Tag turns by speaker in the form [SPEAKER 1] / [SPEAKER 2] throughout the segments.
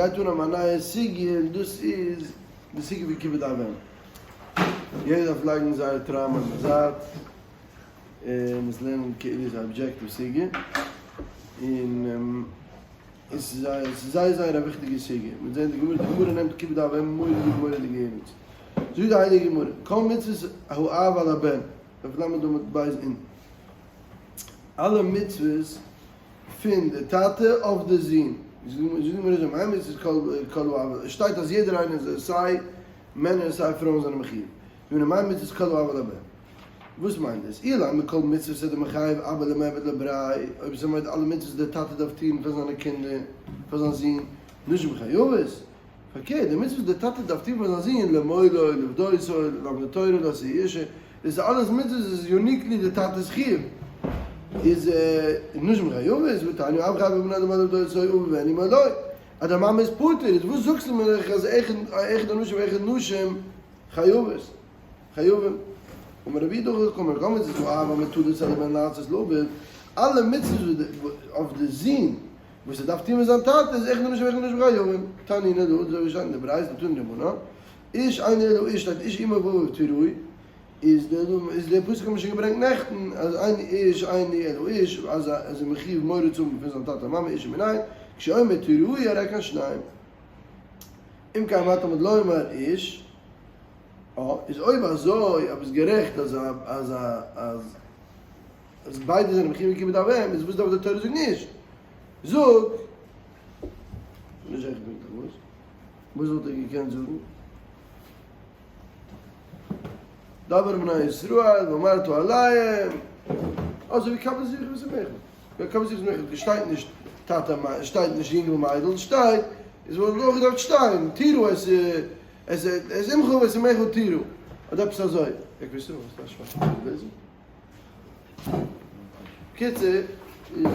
[SPEAKER 1] גייט אן א נייע סוגיא און דאס איז די סוגיא פון כיבוד אב ואם. יעדער דארף לייגן זייער trauma אין די זייט און עס לערנען כאילו איז א objective סוגיא און עס איז זייער זייער א וויכטיגע סוגיא. מיר זעען די גמרא, די גמרא נעמט כיבוד אב ואם מורא'דיג מורא'דיג ערנסט. זאגט די הייליגע גמרא, כל מצוות האב על הבן, דף ל' עמוד ב' אין אלע מצוות פון די טאטע אויף די זון, עס שטייט אז יעדער איינער איז סיי מענער און סיי פרויען זענען מחיוב, וואס מיינט דאס? אילימא כל מצוות דמחייב אבא למיעבד לבריה, אויב עס מיינט אלע מצוות די טאטע דארף טון פאר זיינע קינדער, פאר זיין זון, נשים חייבות, פארקערט, די מצוות די טאטע דארף טון פאר זיין זון, למולו, לפדותו, ללמדו תורה, לעשהו אישה, דאס איז אלעס מצוות וואס איז uniquely די טאטע'ס חיוב, איז נשים חייבות, והתניא אב חייב בבנו למולו ולפדותו אביו ואמו לא, אז די מאמע איז פטור, איז וואס זאגסטו מיר אז אחד אנשים ואחד נשים חייבות, חייבים? אמר רבי יהודה קאמר כל מצוות האב המוטלות על הבן לעשות לאביו, אלע מצוות אויף די זון וואס ער דארף טון מיט זיין טאטע איז אחד אנשים ואחד נשים חייבים, תנינא דא, אזוי ווי שטייט אין די ברייתא תנו רבנן, איש אינו אלא איש שטייט איש אמו ואביו תיראו, איז די איז די פסוק האט מען שוין געברענגט נעכטן אז אין איש אינו אלא איש אז ער איז מחיוב מורא צו האבן פון זיין טאטע און מאמע אשה מנין כשאומר תיראו הרי כאן שניים אם כן מה תלמוד לומר איש אה איז אויב אזוי אז ביסט גערעכט אז אז אז אז ביידע זענען מחיוב כיבוד אב ואם איז וואס דארף די תורה זאגן איש זאג נישט זיכער פונקטליך וואס וואס וואלט ער געקענט זאגן? דבר בני ישראל ואמרת אליהם, אזוי ווי כבד את אביך ואת אמך, יא כבד את אביך ואת אמך, שטייט נישט טאטע מאמע, שטייט נישט יונגל מיידל, שטייט, עס וואלט אויך געדארפט שטיין, תירא את את אמך ואת אמך תירא, אדער עפעס אזוי. איך ווייס נישט וואס דאס מיינט. קיצור, איז.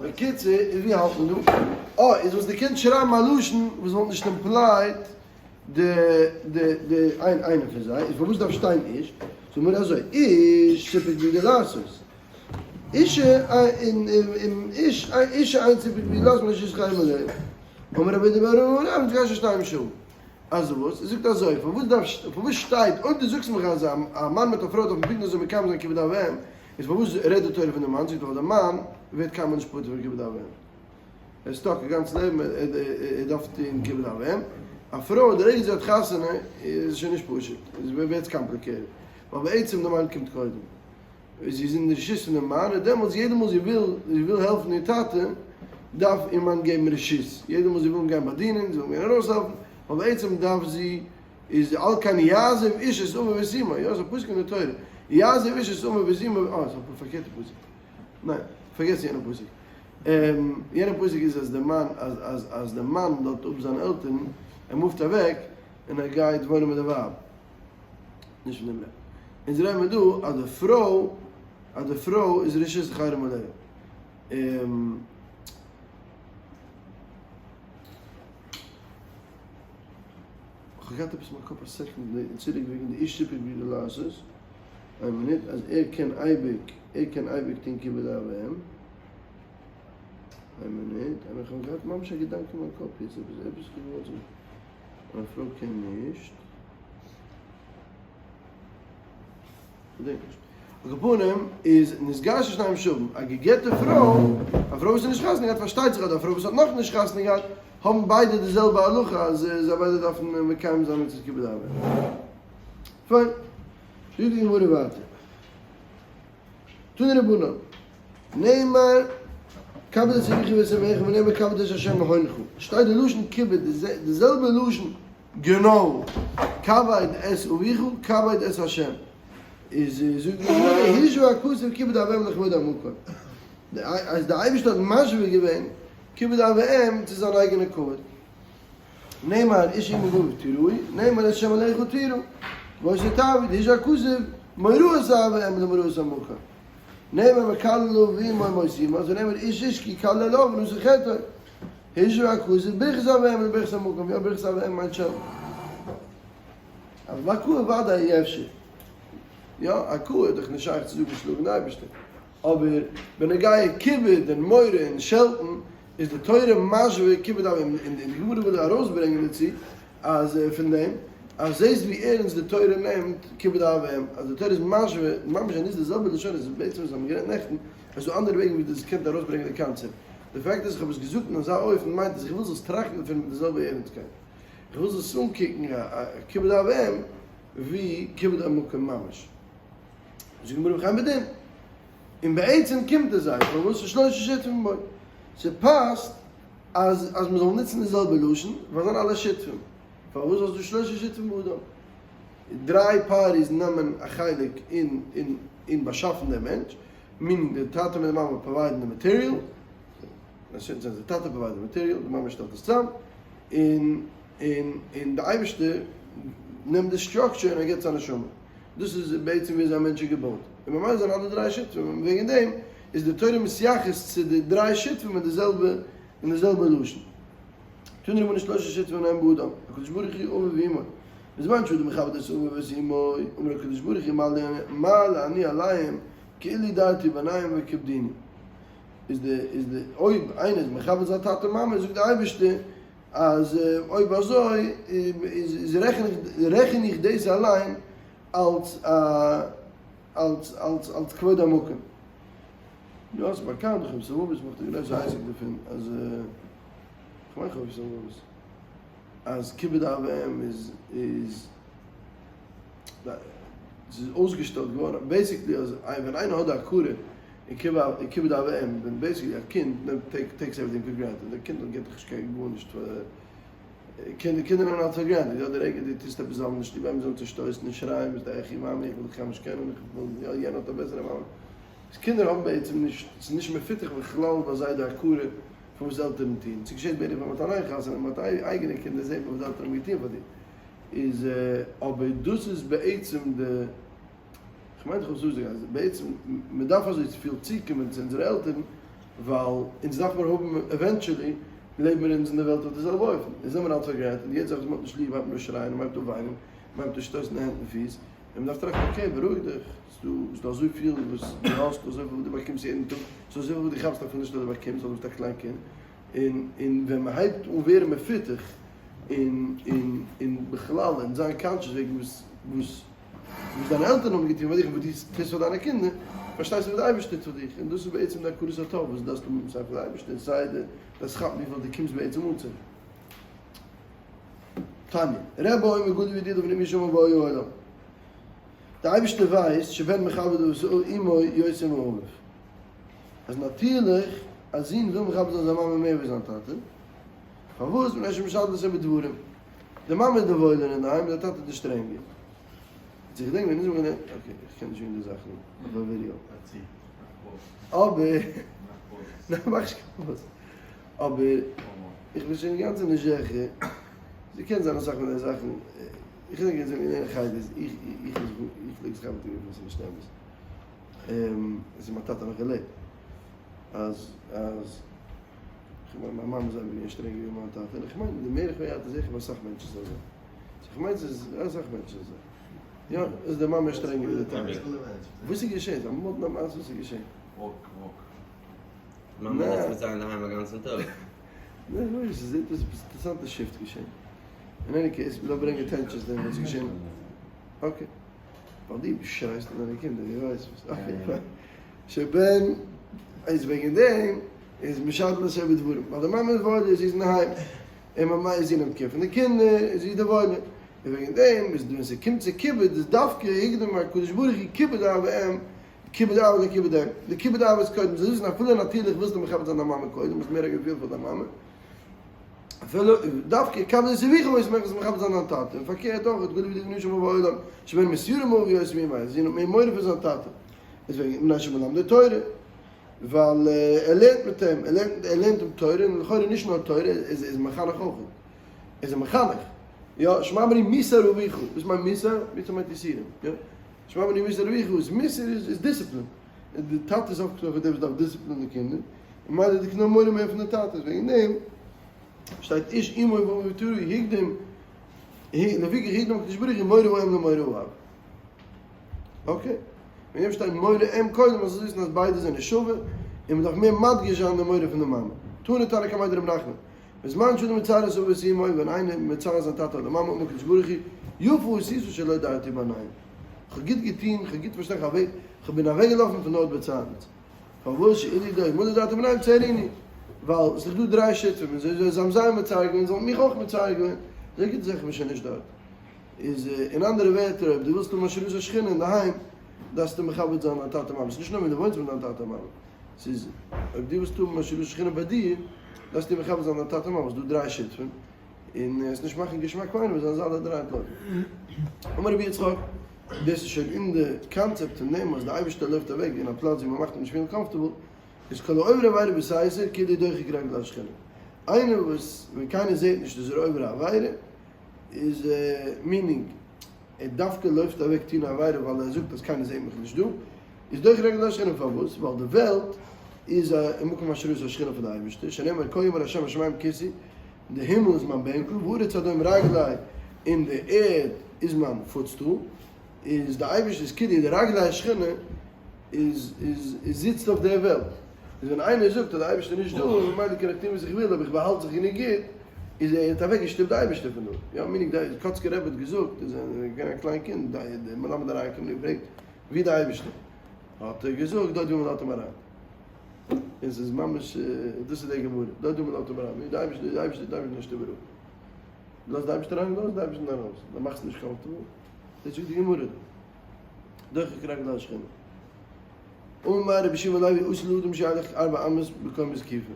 [SPEAKER 1] בקיצור, איז ווי האלט מען דא? אה, איז וואס די קענסט שרייבן א לשון וואס וואלט נישט implied די די די איין איינע פון זיי, איז פארוואס דארף שטיין איש? זאג מיר אזוי, איש סיפק בידו לעשות. אישה און איש אישה אין סיפק בידו לעשות מפני שיש חרם עליה. אמר רבי יהודה בר אבן אמר נתגרשה שתיים שוה. אז וואס? ער זאגט אזוי, פארוואס דארף פארוואס שטייט אויב דו זאגסט מיך אז א מאן מיט א פרוי דארפן פונקט אזוי מקיים זיין כיבוד אב ואם, איז פארוואס רעדט די תורה פון די מאן? זאגט ווייל די מאן ווערט קיינמאל נישט פטור פון כיבוד אב ואם, ער איז stuck א גאנץ לעבן ער דארף טון כיבוד אב ואם, א פרוי די רגע זי האט חתונה איז שוין נישט פשוט, עס ווערט complicated, ווייל בעצם די מאן קומט קודם. זי איז אין די רשות פון די מאן, און דעמאלטס יעדע מאל זי וויל, זי וויל העלפן איר טאטע, דארף איר מאן געבן רשות, יעדע מאל זי וויל אים גיין באדינען, זי וויל אים גיין ארויסהעלפן, ווייל בעצם דארף זי, איז על כן יעזוב איש את אביו ואת אמו, יא, ס'איז א פסוק אין די תורה, יעזוב איש את אביו ואת אמו, אה, ס'איז א פארקערטע פסוק, ניין, פארגעס יענע פסוק, יענע פסוק איז אז די מאן, אז אז אז די מאן לאזט אפ זיינע עלטערן, ער מופט אוועק, און ער גייט וואוינען מיט די ווייב. נישט פון דעם רעדט אונז רעדן מיר דא אז די פרוי אז די פרוי איז רשות חרם עליה. כ'האב געהאט עפעס אין מיין קאפ א second צוריק וועגן די איש סיפק בידו לעשות, איין מינוט, אז ער קען אייביג, ער קען אייביג טון כיבוד אב ואם. איין מינוט, איך האב געהאט ממש א געדאנק אין מיין קאפ יעצט, עפעס עפעס איך האב געוואלט זאגן. מיין פרוי קען נישט. כ'געדענק נישט. על כל פנים איז נתגרשה שנים שווים, א גע'גט'ע פרוי, א פרוי וואס איז נישט חתונה געהאט, פארשטייט זיך אז א פרוי וואס האט נאך נישט חתונה געהאט, האבן ביידע די זעלבע הלכה אז זיי ביידע דארפן מקיים זיין מצוות כיבוד אב ואם. פיין. זאגט די גמרא ווייטער. תנו רבנן, נאמר כבד את אביך ואת אמך ונאמר כבד את ה' מהונך, שטייט די לשון כיבוד, די זעלבע לשון גענוי, כבד את אביך כבד את ה', איז זאגט די גמרא השווה הכתוב כיבוד אב ואם לכבוד המקום, אז די אייבערשטער האט משווה געווען כיבוד אב ואם צו זיין אייגענע כבוד. נאמר איש אמו ואביו תיראו, נאמר את ה' אלהיך תירא, ואותו תעביד, איש הכתוב מוראות אב ואם למוראות המקום. נאמר מקלל אביו ואמו מות יומת, ונאמר איש איש כי יקלל אביו ונשא חטאו. איש הכתוב ברכת אב ואם לברכת המקום, יא ברכת אב ואם מיינט שעלטן. אבל בהכאה ודאי אי אפשר. יא, הכאה איז דאך נישט שייך צו זאגן שלאגן די אייבערשטער. אבער בנוגע כיבוד און מורא און שעלטן איז די תורה משווה כיבוד אב ואם, און די גמרא וויל ארויסברענגען דערצו אז פון דעם אז זעסט ווי ערנסט די תורה נעמט כיבוד אב ואם, אז די תורה איז משווה, ממש נישט די זעלבע לשונות, איז בעצם וואס האבן גערעדט נעכטן, עס איז דא אנדערע וועגן ווי דו קענסט ארויסברענגען די קאנצעפט, די fact אז איך האב עס געזאגט אין אזא אופן מיינט אז איך וויל זאלסט טראכטן דערפון מיט די זעלבע ערנסטקייט, איך וויל זאלסט אנקוקן א כיבוד אב ואם ווי כיבוד המקום ממש. זאגט די גמרא וכן בדין, און בעצם קומט עס זיי פארוואס איז שלושה שותפים בו, ס'פאסט אז אז מ'זאל נוצן די זעלבע לשון ווייל זענען אלע שותפים, פארוואס האסטו שלושה שותפים באדם? דריי parties נעמען א חלק אין אין אין באשאפן דעם מענטש, meaning די טאטע מיט די מאמע provide ן די material, די טאטע provide די material, די מאמע שטעלט עס צאם, און און און די אייבערשטער נעמט די structure און ער גיבט זיין נשמה. דאס איז בעצם ווי אזוי א מענטש איז געבויט, און ממילא זענען אלע דריי שותפים, און וועגן דעם איז די תורה מתייחס צו די דריי שותפים אין די זעלבע אין די זעלבע לשון. תנו רבנן שלושה שותפים הם באדם, הקדוש ברוך הוא אביו ואמו, בזמן שאדם מכבד את אביו ואת אמו, אומר הקדוש ברוך הוא מה לי אני עליהם כאילו הדרתי בניהם וכיבדוני. איז די איז די אויב איינער איז מכבד זיין טאטע מאמע זאגט די אייבערשטער אז אויב אזוי איז רעכן איך דאס אליין אלס א אלס אלס אלס כבוד המקום. יא ס'איז באקאנט חובת הלבבות מאכט א גרויסע עסק דערפון אז כ'מיין חובת הלבבות אז כיבוד אב ואם איז איז ס'איז אויסגעשטעלט געווארן basically אז ווען איינער האט די הכרה אין כיבוד אב ואם, ווען basically א קינד נעמט takes everything for granted, די קינד געבט דאך נישט קיין גארנישט פאר קינדער, קינדער נעמען אלס פאר granted, יא די רגע דו טוסט עפעס זאל מען נישט ליב האבן, זאל מען צושטויסן און שרייען ביסט א אחי מאמי איך וויל דיך קיינמאל נישט קענען, איך וויל יא יענער האט א בעסערע מאמע, איז קינדער האבן בעצם נישט, ס'איז נישט מפותח בכלל ביי זיי די הכרה פון וואס עלטערן טוען, ס'געשעט בערך ווען מ'האט אליין חתונה, מ'האט אייגענע קינדער זעט מען וואס די עלטערן האבן געטון פאר דיר, איז אבער דאס איז בעצם די. כ'מיין איך האב אזוי געזאגט אז בעצם מען דארף אזוי פיל צוקומען צו אונזערע עלטערן ווייל אונז דארף מיר האבן eventually לעבן מיר אונז אין די וועלט אויף די זעלבע אופן אונז נעמען אלץ פאר granted יעדע זאך וואס מען האט נישט ליב הייבט מען אן שרייען און מען הייבט אן וויינען מען הייבט אן שטויסן די הענט און פיס און מען דארף טראכטן okay בארואיג דיך ס'איז דא אזויפיל וואס דו האסט אזויפיל וואס דו באקומסט יעדן טאג ס'איז אזויפיל וואס דו כאפסט אפילו נישט אז דו באקומסט ווייל דו ביסט א קליין קינד און און ווען מען הייבט אן ווערן מפותח און און און בכלל און זיין conscious וועגן וואס וואס וואס דיינע עלטערן האבן געטון פאר דיך און וואס דו טוסט פאר דיינע קינדער, פארשטייסטו וואס די אייבערשטער טוט פאר דיך, און דאס איז בעצם די הכרת הטוב וואס דו דארפסט האבן סיי פאר די אייבערשטער און סיי די דארפסט כאפן וויפיל דו קומסט בעצם אן צו. תניא, רבי אומר גדול וידוע דברי מי שאמר באי העולם. די אייבערשטער ווייסט שבן מכבד את אמו יותר מאביו. אז נאטירליך א זון וויל מכבד זיין זיין מאמע מער ווי זיין טאטע, פארוואס? מפני שמשדלת אותו בדברים. די מאמע איז די וואוילער אינדערהיים, די טאטע איז די שטרענגער. יעצט איך געדענק ווען אונז האבן געלערנט, okay איך קען נישט זאגן די זאכן אויף א ווידיאו. אבער, ניין מאך נישט קיין pause. אבער איך בין שוין אינגאנצן נישט זיכער, ס'קען זיין אסאך פון די זאכן, איך געדענק אונז האבן געלערנט אין חדר, איך איך איך פלעג זיך ארבעטן געווען ס'איז נישט אמת. עס איז מיין טאטע נאך געלעבט. אז אז. כ'מיין מיין מאמע איז אייביג געווען שטרענגער ווי מיין טאטע, און איך מיין די מער איך ווער אלטער זעה איך אויף אסאך מענטשן ס'איז אזוי. so כ'מיין ס'איז אסאך מענטשן אזוי. יא, איז די מאמע שטרענגער ווי די טאטע. וואס איז געשען? ס'איז א מאדנע מעשה וואס איז געשען.
[SPEAKER 2] Walk walk. מאמע זיצט מיט זיי אינדערהיים א גאנצן טאג.
[SPEAKER 1] ניין כ'ווייס נישט, ס'זעט אויס עפעס אינטערעסאנטע shift געשען. אין any case, מ'דארף ברענגען attention צו דעם וואס איז געשען. Okay. ווייל דו שרייסט אויף דיינע קינדער, דו ווייסט וואס. Okay fine. שבן איז וועגן דעם איז משדלת אותו בדברים, ווייל די מאמע איז וואוילער, זי איז אינדערהיים, און ממילא זי נעמט care פון די קינדער, און זי איז די וואוילער, און וועגן דעם איז ווען ס'קומט צו כיבוד איז דווקא הקדים הקדוש ברוך הוא כיבוד אב ואם, כיבוד אב לכיבוד אם, די כיבוד אב איז קודם, זיי וויסן אפילו נאטירליך ווילסטו מכבד זיין דיין מאמע קודם, האסט מער א געפיל פאר דיין מאמע, אפילו דווקא כבד את אביך וואס מאכט עס מכבד זיין דיין טאטע, און פארקערט אויך, גדול בידי בני שמע בעולם, שבן מתירא מאביו יותר מאמו, זי האט מער מורא פון זיין טאטע. איז וועגן מפני שמלמדו תורה, ווייל ער לערנט מיט אים, ער לערנט ער לערנט אים תורה, און לכאורה נישט נאר תורה, ער איז מחנך אויך, ער איז א מחנך, יא, שמע בני מוסר אביך, וואס מיינט מוסר? מוסר מיינט יסורים, יא, שמע בני מוסר אביך, איז מוסר איז דיסציפלין, און די טאטע איז אויך דער וואס דארף דיסציפלינען די קינדער, און ממילא די קינדער האבן מורא מער פון די טאטע, איז וועגן דעם שטייט איש אמו ואביו תיראו הקדים, לפיכך הקדים הקדוש ברוך הוא מורא האם למורא האב. Okay. וועגן דעם שטייט מורא אם קודם אז זאלסט וויסן אז ביידע זענען שווה, און מען דארף מער מדגיש זיין די מורא פון די מאמע. תנא תנא קמיה דרב נחמן, בזמן שאדם מצער את אביו ואת אמו, ווען איינער מצער זיין טאטע אדער מאמע אמר הקדוש ברוך הוא, יפה עשית שלא דרתי ביניהם. כ'האב גוט געטון, כ'האב גוט פארשטאנען, כ'האב כ'בין אוועקגעלאפן פון דארט באצייטנס. פארוואס שאילו דא אלמלא דרתי ביניהם צערוני? ווייל ס'איז דאך דא דריי שותפים, און זיי זיי האבן זיי מצער געווען, זאלן מיך אויך מצער געווען. אזוי גוט זיך כ'בין שוין נישט דארט. איז אין אנדערע ווערטער אויב דו ווילסט האבן השראת השכינה אינדערהיים דארפסטו מכבד זיין דיין טאטע מאמע, ס'איז נישט נאר ווען דו וואוינסט מיט דיין טאטע מאמע, ס'איז אויב דו ווילסט האבן השראת השכינה ביי דיר דארפסטו מכבד זיין דיין טאטע מאמע, ס'איז דא דריי שותפים און עס נישט מאכן געשמאק פאר איינעם, זאלן זיי אלע דריי אנטלויפן. אמר רבי יצחק, דאס איז שוין אין די קאנצעפט פון דעם אז די אייבערשטער לויפט אוועק אין א פלאץ ווי מ'מאכט אים נישט פילן comfortable, איז כל העובר עבירה בסתר כאילו דוחק רגל השכינה, איינער וואס ווען קיינער זעט נישט איז ער עובר א עבירה, איז meaning ער דווקא לויפט אוועק טון א עבירה ווייל ער זאגט אז קיינער זעט מיך נישט דא, איז דוחק רגל השכינה פארוואס? ווייל די וועלט איז א מקום השראת השכינה פון די אייבערשטער, שנאמר כה אמר ה' השמים כסאי, די הימל איז מיין בענקל, והארץ הדום רגלי, און די ערד איז מיין footstool, איז די אייבערשטער איז כאילו די רגלי השכינה איז איז איז זיצט אויף די וועלט, איז ווען איינער זאגט אז די אייבערשטער איז נישט דא, ממילא קען איך טון וואס איך וויל אויב איך באהאלט זיך גענוג גוט, איז ער האט אוועק געשטופט די אייבערשטער פון דא, יא meaning די קאצקער רבי האט געזאגט איז ער געווען א קליין קינד די די מלמד אריין געקומען און געפרעגט ווי די אייבערשטער האט ער געזאגט דארט ווי מען לאזט אים אריין, און ס'איז ממש דאס איז די גמרא דארט ווי מען לאזט אים אריין, ווי די אייבערשטער די אייבערשטער די אייבערשטער נישט איבעראל, לאז די אייבערשטער אריין לאז די אייבערשטער ארויס, די מאכסט נישט comfortable, דאס זאגט די גמרא דא, דוחק רגלי השכינה. אמר רבי שמעון לוי אסור לאדם שילך ארבע אמות בקומה זקופה.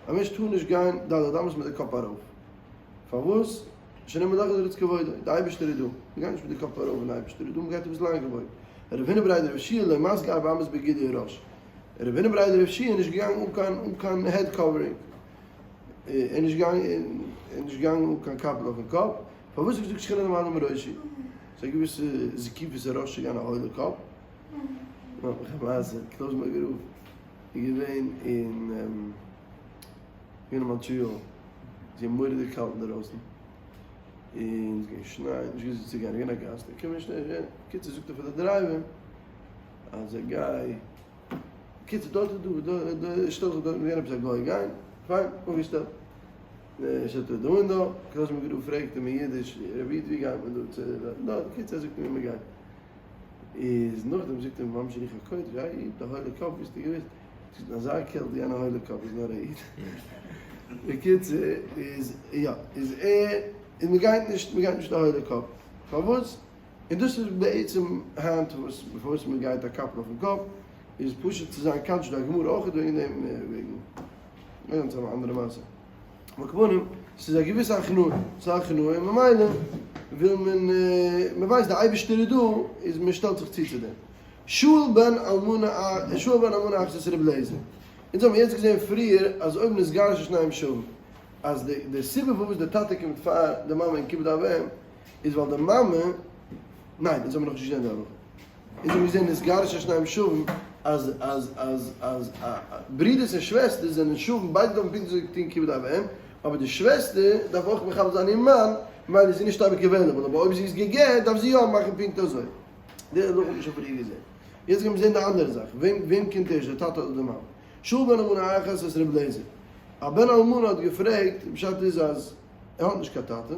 [SPEAKER 1] א מענטש טאר נישט גיין ד' אמות מיט די קאפ ארויף. פארוואס? שנאמר מלא כל הארץ כבודו, די אייבערשטער איז דא. מען גייט נישט מיט די קאפ ארויף ווען די אייבערשטער איז דא, מען גייט אביסל איינגעבויגן. רב הונא בריה דרב יהושע לא מסגי ארבע אמות בגילוי ראש. רב הונא בריה דרב יהושע איז נישט געגאנגען אן קיין אן קיין head covering. ער איז נישט געגאנגען ער איז נישט געגאנגען אן קיין קאפל אויפן קאפ. פארוואס האט געזאגט שכינה למעלה מראשי? ס'איז א געוויסע זקיפות הראש צו גיין א הוילע קאפ. נאך א מעשה, קלויזנבורגער רב איז געווען אין געווען אין מאנטריאל, ס'איז געווען מורא'דיג קאלט אינדערויסן, און ס'איז געווען שניי, נישט געוואוסט ווי צו גיין, געווען א גאס, געקומען שנעל, קיצור זאגט ער פאר די driver אז ער גיי, קיצור דארט איז דא, דא שטעל זיך דארט, געווען עפעס א גוי גיין, פיין, אפגעשטעלט. שטעלט ער דא און דא, קלויזנבורגער רב פרעגט אים אין אידיש, רבי איד ווי גייט מען דא צו דארט, קיצור ער זאגט אים ווי מען גייט. איז נאכדעם זאגט אים ממש רוח הקודש, א איד א הוילע קאפ ווי האסטו געוואוסט? זאגט אים אזא קעלט ווי אן א הוילע קאפ איז נאר א איד. בקיצור איז יא איז ער איז מען גייט נישט מען גייט נישט א הוילע קאפ פארוואס? און דאס איז בעצם היינט וואס פארוואס מען גייט א קאפל אויפן קאפ איז פשוט צו זיין קאנטש דא א גמרא אויך וועגן דעם וועגן גאנץ אנדערע מעשה. על כל פנים, ס'איז א געוויסע הכנעה, ס'איז א הכנעה און ממילא וויל מען, מען ווייסט די אייבערשטער איז דא, איז מען שטעלט זיך צו צו דעם. שאל בן אלמנה א, שאל בן אלמנה אחת את רבי אליעזר. אונז האבן יעצט געזען פריער אז אויב נתגרשו שניהם שווים, אז די די סיבה פארוואס די טאטע קומט פאר די מאמע אין כיבוד אב ואם, איז ווייל די מאמע, ניין, אונז האבן נאכנישט געזען די הלכה. אונז האבן געזען נתגרשו שניהם שווים אז אז אז אז ברידערס און שוועסטערס זענען שווים ביידע דארפן פונקט אזוי טון כיבוד אב ואם, אבער די שוועסטער דארף אויך מכבד זיין איר מאן, ממילא איז זי נישט אייביג available, אבער אויב זי איז גע'גט דארף זי יא מאכן פונקט אזוי. די הלכה האט מען שוין פריער געזען. יעצט גיימיר זען די אנדערע זאך, וועם וועם קומט ערשט די טאטע אדער די מאמע? שאל בן אלמנה אחת את רבי אליעזר. א בן אלמנה האט געפרעגט, פשט איז אז ער האט נישט קיין טאטע,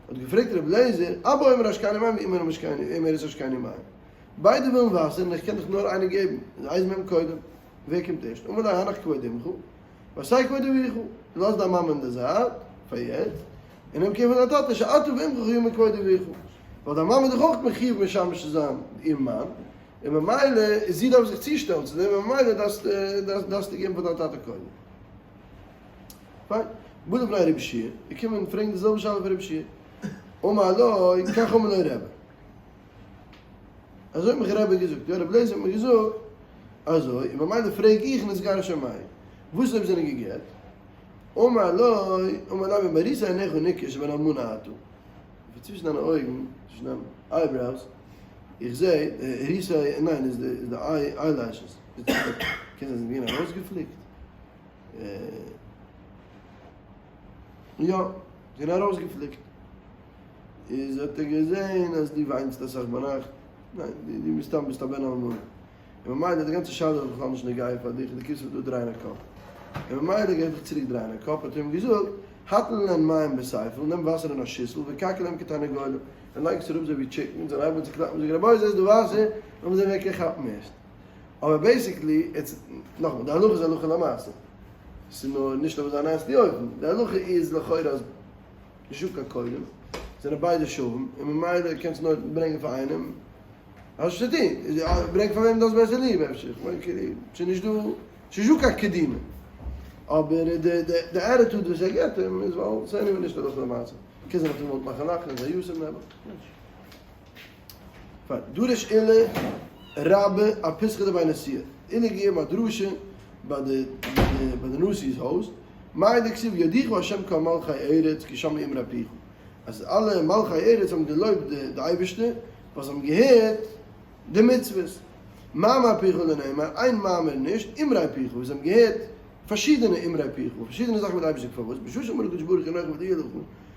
[SPEAKER 1] האט געפרעגט רבי אליעזר, אבא אומר השקני מים ואמא אומרת השקני מים, ביידע ווילן וואסער און איך קען דאך נאר איינער געבן, איז איזהו מהם קודם, ווער קומט ערשט, אמר לו הנח כבוד אמך, ועשה כבוד אביך, לאז דיין מאמע אין די זייט, פאר יעצט, און נעם קער פון דיין טאטע, שאתה ואמך חייבין בכבוד אביך, ווייל דיין מאמע איז דאך אויך מחיוב משמש צו זיין איר מאן, און ממילא זי דארף זיך צושטעלן צו דעם, און ממילא דארפסטו געבן פאר דיין טאטע קודם. פיין. בא לפני רבי יהושע, געקומען פרעגן די זעלבע שאלה פון רבי יהושע. אמר לו, כך אמר לו רבי. אזוי האט מיך רבי געזאגט, יא רבי אליעזר האט מיר געזאגט אזוי, און ממילא פרעג איך נתגרשו מהו. וואס אויב זענען גע'גט? אמר לו, אמר לו, ממראית עיניך ניכר שבן אלמנה אתה. פון צווישן דיינע אויגן, צווישן דיינע eyebrows, איך זע, ראית עיניים איז די eyelashes. קען זיין זיי זענען געווען ארויסגעפליקט. יא, זענען ארויסגעפליקט. איז האט ער געזען אז דו וויינסט אסאך ביינאכט, ניין, דו מסתם ביסט א בן אלמנה. און ממילא די גאנצע שאלה איז בכלל נישט נוגע פאר דיך, דו קומסט מיר דא דרייען א קאפ. און ממילא גיי איך דיך צוריק דרייען א קאפ, האט ער אים געזאגט, הטל להן מים בספל, נעם וואסער אין א שיסל, וקעקע להם כתרנגולים, און לייג עס אראפ אזוי ווי chickens, און הייב אן צו קלאפן, זאג רבותי ס'איז דא וואסער, לאמיר זען ווער קען כאפן ערשט. אבער basically, איטס, נאכאמאל, די הלכה איז הלכה למעשה. ס'איז נאר נישט אויף אזא nasty אופן. די הלכה איז לכאורה אז נישטא קיין קודם, זענען ביידע שווים, און ממילא קענסטו נאר ברענגען פאר איינעם, האסט נישט צו טון, ברענג פאר וועם דו האסט בעסער ליב אפשר, איך מיין כאילו, ס'איז נישט דא, ס'איז נישט דא קיין קדימה, אבער די די attitude וואס ער געבט אים איז ווייל ס'איז anyway נישט הלכה למעשה, קען זיין האט ער געוואלט מאכן לאכן איז א יתום נעבעך, פיין, דרש עולא רבה אפיתחא דבי נשיאה, עולא געגעבן א דרשה ביי די ביי די נשיא'ס הויז, מאי דכתיב יודוך ה' כל מלכי ארץ כי שמעו אמרי פיך, אז אלע מלכי ארץ האבן געלויבט די אייבערשטער ווייל זיי האבן געהערט די מצוות. מאמר פיך לא נאמר, איין מאמר נישט, אמרי פיך, וואס זיי האבן געהערט פארשידענע אמרי פיך, פארשידענע זאכן וואס די אייבערשטער זאגט פארוואס, בשעה שאמר הקדוש ברוך הוא אנכי ולא יהיה לך,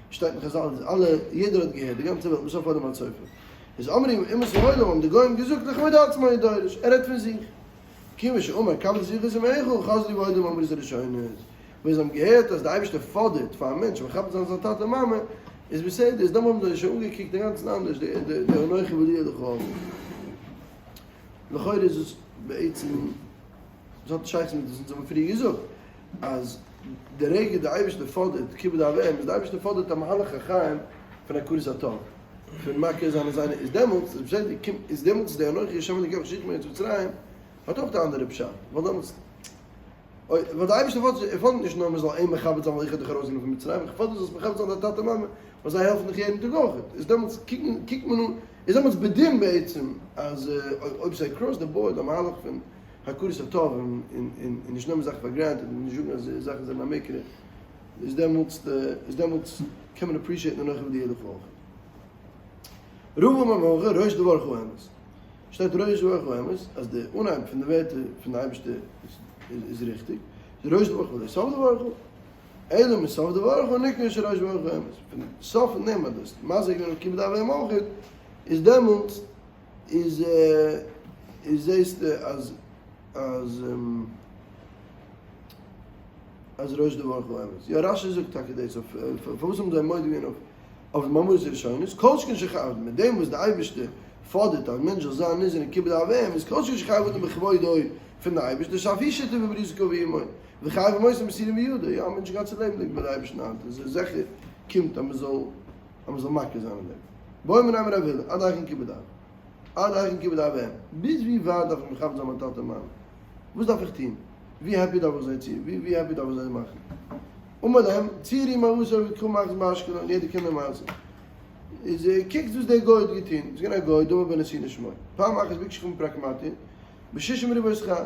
[SPEAKER 1] שטייט אין חזל אז אלע, יעדער האט געהערט, די גאנצע וועלט מסוף העולם עד סופו. איז אמרו אומות העולם האבן די גוים געזאגט לכבוד עצמו הוא דורש, ער רעדט פון זיך. כיוון שאמר כבד את אביך ואת אמך, חזרו והודו במאמרות הראשונות. ווען זיי האבן געהערט אז די אייבערשטער פאדערט פאר א מענטש מכבד זיין זיין טאטע און מאמע, איז בסדר, איז דאן האבן זיי שוין אנגעקוקט אינגאנצן אנדערש די די אנכי ולא יהיה לך. לכאורה איז עס בעצם, עס האט שייכות מיט וואס אונז האבן פריער געזאגט, אז די רגע די אייבערשטער פאדערט כיבוד אב ואם, איז די אייבערשטער פאדערט א מהלך החיים פון הכרת הטוב, פון מכיר זיין און זיינע, איז דעמאלטס איז בסדר, קומט, איז דעמאלטס די אנכי השם אלוקיך אשר הוצאתיך מארץ מצרים האט אויך די אנדערע פשט, ווייל דעמאלטס. אוי, ווייל דער אייבערשטער פאדערט, ער פאדערט נישט נאר מען זאל אים מכבד זיין ווייל איך האב דיך ארויסגענומען פון מצרים, איך פאדער זאלסט מכבד זיין דיין טאטע מאמע, ווייל זיי העלפן דיך יעדן טאג אויך, איז דעמאלטס קוקן, קוקט מען אן, איז דעמאלטס בדין בעצם אז אויב ס'איז across the board א מהלך פון הכרת הטוב און און און נישט נעמען זאכן פאר granted און נישט זאגן אז זאכן זענען א מקרה, איז דעמאלטס איז דעמאלטס קען מען appreciate ן אנכי ולא יהיה לך אויך. רבא אמר מהכא ריש דברך אמת. שטייט ריש דברך אמת אז די אנהייב פון די ווערטער פון די אייבערשטער איז ריכטיג, ריש דברך ולא סוף דברך, אלא מסוף דברך ניכר שריש דברך אמת, פון סוף פון דעם אז דו האסט מזהיר געווען אויף כיבוד אב ואם אויך, איז דעמאלטס איז איז זעסטו אז אז אז ריש דברך אמת. יא רשי זאגט טאקע דאס אויף פארוואס האבן זיי מודה געווען אויף אויף די מאמרות הראשונות, כל שכן שחייב, מיט דעם וואס די אייבערשטער פאדערט אז מענטש זאל זיין נזהר אין כיבוד אב ואם, איז כל שכן שחייב אדם בכבודו פון די אייבערשטער, שאף הוא שותף בברית קבע עמו, וחייב במותו מסורים בידו, יא, א מענטש גאנצע לעבן ליגט ביי די אייבערשטן האנט, איז עס זיכער קומט אז מען זאל אז מען זאל מכיר זיין אין דעם. בעו מיניה מרב הלל, עד היכן כיבוד אב? עד היכן כיבוד אב ואם? ביז ווי ווייט דארף איך מכבד זיין מיין טאטע און מאמע? וואס דארף איך טון? ווי happy דארף איך זיי צו ווי happy דארף איך זיי מאכן? אמר להם, צאו וראו מה עשו עובד כוכבים אחת באשקלון, יעדער קען די מעשה. איז קוקטס וואס דער גוי האט געטון, איז געווען א גוי, דמר בן נתינה שמו. פעם אחת ביקשו חכמים פרקמטיא, בשישים ריבוא שכר.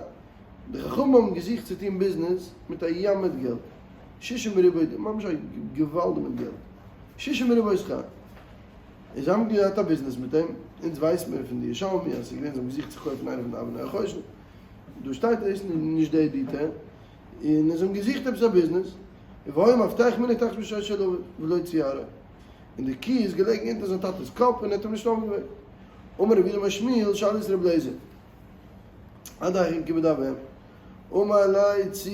[SPEAKER 1] די חכמים האבן געזוכט צו טון ביזנעס מיט א ים מיט געלט. שישים ריבוא, ממש א געוואלד מיט געלט. שישים ריבוא שכר. און זיי האבן געהאט א ביזנעס מיט אים. אונז ווייסן מיר פון די ירושלמי אז ס'איז געווען זיי האבן געזוכט צו קויפן איינע פון די אבני החושן. דא שטייט דאס נישט די detail. און זיי האבן געזוכט עפעס א ביזנעס, והיה מפתח מונח תחת ראשו של אביו ולא ציערו, און די key איז געלעגן אונטער זיין טאטע'ס קאפ און ער האט אים נישט אויפגעוועקט. אמר רב יהודה אמר שמואל, שאלו את רבי אליעזר, עד היכן כיבוד אב ואם? אמר ליה צו,